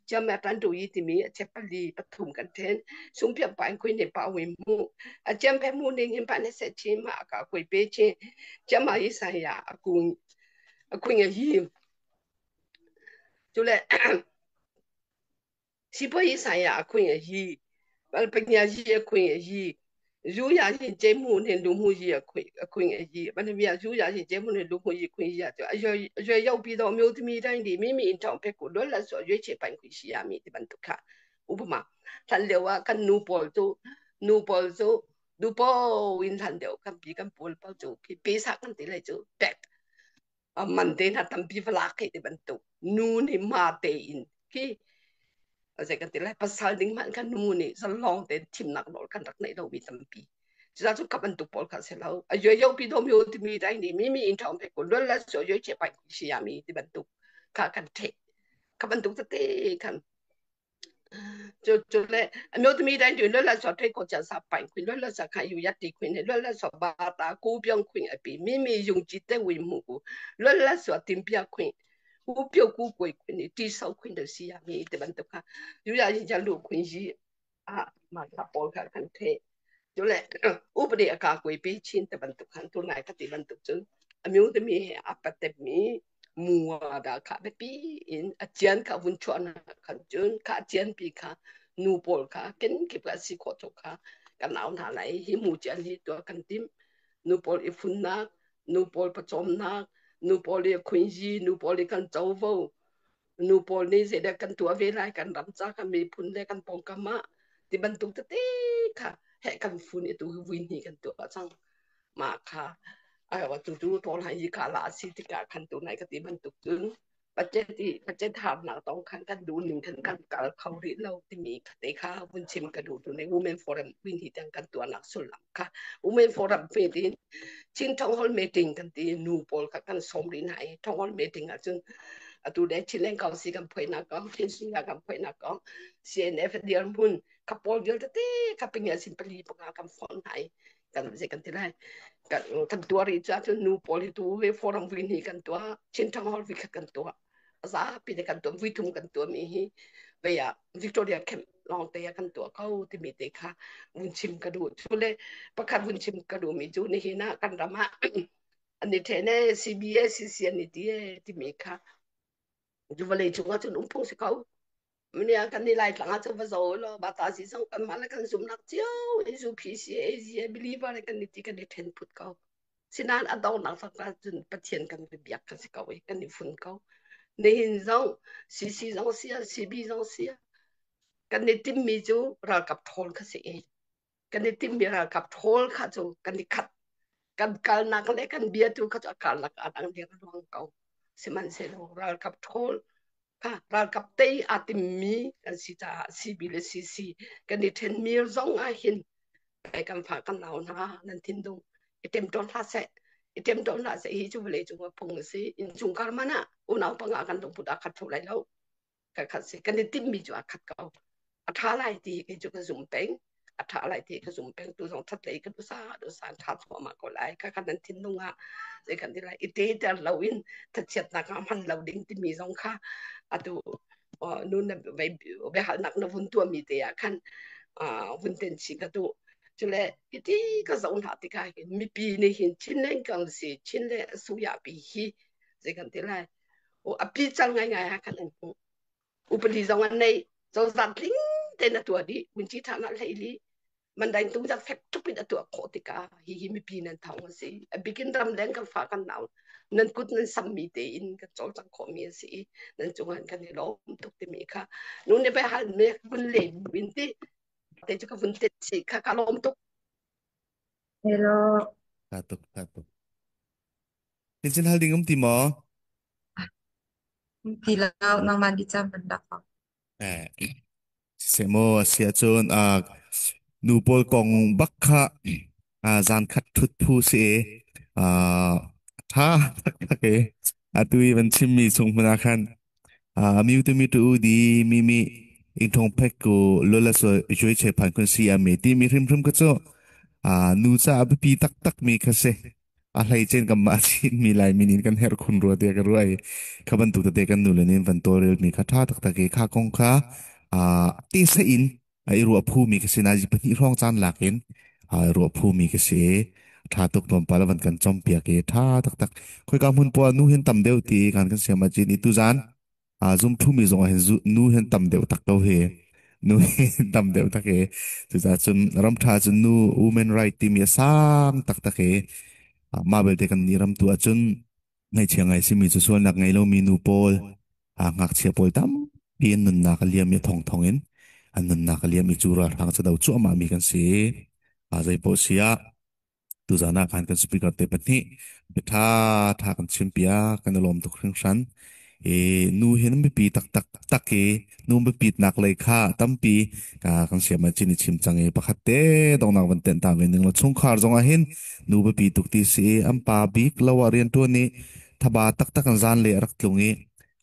chiam ma tan tu yi timi a chep pali pathum kan then sung piam pa in khui ne pa wi mu a chiam phe mu ning hin pa ne se chi ma ka khui pe chi chiam ma yi sa ya a kung a khuing a hi chu le စီးပွားရေးဆိုင်ရာအခွင့်အရေး၊ပညာရေးအခွင့်အရေး၊ရိုးရာယဉ်ကျေးမှုနှင့်လူမှုရေးအခွင့်အခွင့်အရေးပထမရိုးရာယဉ်ကျေးမှုနှင့်လူမှုရေးအခွင့်အရေးအရွယ်အရွယ်ရောက်ပြီးသောအမျိုးသမီးတိုင်းသည်မိမိအိမ်ထောင်ဖက်ကိုလွတ်လပ်စွာရွေးချယ်ပိုင်ခွင့်ရှိရမည်ဒီဘန်တုခဥပမာထန်လျောကန်နူပေါ်ကျနူပေါ်ကျဒူပေါ်ဝင်းထန်လျောကန်ပြီးကန်ပေါ်ပေါ်ကျခိပေးစာကန်တိလိုက်ကျတက်man te na tampi valak ti bantuk nu nih ma tein khi zei kan ti lai, pasal ding hmanh kha nu nih zalong tein thimnak nawl kan rak neih lomi tampi. Cucaah cu ka bantuk pawl kha si lo a yo yo pi dom yo timi dai nih mi mi in thong pe ko lol la so yo che pai si ya mi ti bantuk kha kan the ka bantuk tete khan 就就咧，苗的米单就落来说推国家啥办亏，落来说看有一地亏呢，落来说八大股票亏一边，明明用几得为目股，落来说顶边亏，股票股贵亏呢，低少亏的是呀，咪的办都看，有呀人家路亏是啊，嘛他包看看推，就咧，我不得家贵比钱的办都看，都来个地方都真，苗的米阿不得米。 mua da kha biapi in a cian kha vun chuah khan cun kha cian pi kha nu pawl kha ken kip ka si khawh tuk kha kan au hna lai. Hi mu cian hi tuah kan tim, nu pawl i funnak, nu pawl pawcawmnak, nu pawl i khuinyi, nu pawl i kan covo, nu pawl nih zeidah kan tuah ve lai kan ram ca, kan miphun le kan pawngkam ah ti bantuk tete kha he kan fun i tu hi vui hni kan tuah cang. Mah kha ai tu tu tol hai hi ka la si tikah khan tu nai ka ti bantuk cun budget i budget harnak tong khan kan duh ning khan kan kal kho rih lo timi te kha vun chim ka duh. Tu ne Women Forum win hi tang kan tuahnak sullam kha Women Forum fe tin Chin Town Hall meeting kan ti, nu pawl kha kan som rih hna i Town Hall meeting ahcun atu le Chinland Council kan phoinak kong, Chin kan phoinak kong, CNF dirhmun kha pawl vialte te kha pingya sin pali panga kan phone hna i kan zei kan ti lai kan kan tuah rih ca cun nu pawl hi tu ve forum vui ni kan tuah, Chin Town Hall vi khat kan tuah, zapi te kan tuah, vui thum kan tuah mi hi vei ah Victoria Camp. Lawng te ah kan tuah ko timi te kha vun chim ka duh. Cu le pakhat vun chim ka duhmi cu nihin ah kan ram ah an i ṭhen ee, CBA CC an i ti ee timi kha cu vawlei cungah cun um phung si ko. Mania kan i lai tlang ah cun va zo law bata si zong kan mah le kan zumnak cio in zu PC AZ believer kan i ti kan i ṭhen phut ko. Sinain a donghnak taktak cun Pathian kan biak kan si ko i kan i fun ko. Nihin zong CC zong si ah CB zong si ah kan i timmi cu ralkap ṭhawl kha si i kan i timmi ralkap ṭhawl kha cu kan i khat. Kan kalnak le kan bia tu kha cu a karlak ah dang ding a luang ko. Sihmanhsehlaw ralkap ṭhawl kha ralkap tei aa timmi kan si caah CB le CC kan i ṭhenmi zong ah hin kan fa kan nau hna nan thinlung i ṭemṭawn hlah seh, i ṭemṭawn hlah seh. Hi cu vawlei cung ah phung a si. Innchungkhar man ah unau panga kan lungput aa khat ṭhu lai lo. Kan khat si, kan i timhmi cu aa khat ko. A ṭha lai ti kei cu ka zum peng, a ṭha lai ti ka zum peng. Tu zong ṭhat lei ka dusa dusa ṭha thluahmah ko lai. Kha kan nan thinlung ah zei kan ti lai, i teter lo in thachiatnak ah hman lo ding timi zong kha atu nu na biahalnak na vun tuahmi te ah khan vun ten chih ka duh. Cule hiti ka zoh hna tikah hin mipi nih hin Chinland kan si, Chinland suya pi hi zei kan ti lai, a pi cal ngaingai ah khan an hmuh. Upadi zong an nei, cozah tling tein a tuah dih, vunci ṭha na hlei li mandain tung zat fek ṭhup in a tuah khawh tikah hihi mipi nan thawng a si. A bikin ramleng kan fa kan nau nan kut nan sammi tein kan cawlcangh khawhmi a si i nan cungah kan i lawm tuk timi kha nu nih bai hal me vun le in ti te cu ka vun tet si kha ka lawm tuk. Hello. Tha tuk, tha tuk. Tin hal ding um ti maw? Ti lo, nangmah nih caan man dak. Eh, siseh maw a si ahcun nu pawl kong bak kha zan khat ṭhut phu si i ṭha taktak i atu i van chimmi chung hmanh ah khan mi tu mi tu di mi mi ing thong phek ku lola so joi che phan kun si a me ti mi hrimhrim kha cu nu ca a biapi taktak mi kha si. A hleicen kanmah Chinmi Laimi nih kan herh khun rua tiah ka ruah i kha bantuk tete kan nule nih an van tawlrel mi kha ṭha taktak i kha kong kha tisa in i ruah phumi ka si. Nazi 2 hrawng caan lak in i ruah phumi ka si i ṭha tuk tlawmpal a van kan cawmpiak i ṭha taktak khoika hmun poah nu hin tam deuh ti kan kan siam ahcun i tuzaan zumthumi zong ah hin nu hin tam deuh tak ko hi, nu hin tam deuh tak i cucaah cun ram ṭha cun nu women right timi a sang taktak i mah belte kan nih ram tu ahcun ngaihchia ngai simi cu sualnak ngei lomi nu pawl, ngakchia pawl tampi an nunnak a liam i a thongthong in an nunnak a liam i cu ralhrang cu do cuahmah mi kan si. Zei paoh si ah tuzaan ah khan kan speaker te pahnih bia ṭha ṭha kan chimpiak, kan i lawm tuk hringhran. I nu hi nan biapi taktak tak i nu biapitnak lei kha tampi ka kan siam ah cin i chim cang i pakhat te dongnak van tenh ta ve ning law chungkhar zong ah hin nu biapi tuk ti si i an pa bik lo ah rianṭuan i thaba taktak an zan le a rak tlung i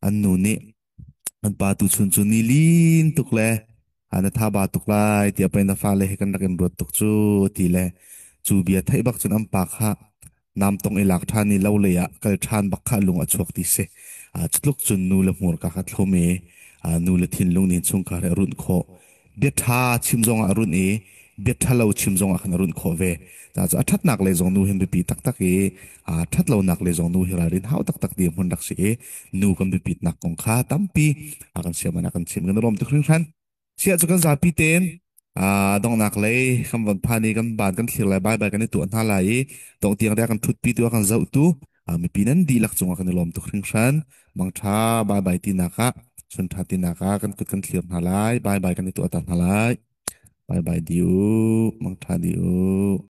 an nu nih an pa tuchun cu ni lin tuk le na tha ba tuk lai tiah pei na fale he kan rak in ruat tuk cu ti le cu bia theih bak cun an pa kha nam tong i lak ṭhan i lo lei ah kal ṭhan bak kha lung a chuak ti si. Cutluk cun nu le hmurka kha thlum i nu le thinlung nih chungkhar he a runh khawh. Bia ṭha chim zongah a runh i bia ṭhalo chim zongah khan a runh khawh ve. Ca cu a ṭhatnak lei zong nu hin biapi taktak i ṭhat lonak lei zong nu hi ralrin hau taktak dirhmun rak si i nu kan biapitnak kong kha tampi a kan siam an a kan chim. Kan i lawm tuk hringhran. Chiah cu kan zapi tein donghnak lei kan von phan i kan ban kan thlir lai, bye bye kan i tuah hna lai i dongh tiang dek kan ṭhutpi tu a kan zohtu mipi nan dihlak cungah kan i lawm tuk hringhran. Mangṭha bye bye tinak ah, chun ṭha tinak ah kan kut kan thlir hna lai, bye bye kan i tuah ta hna lai. Bye bye diu, mangṭha diu.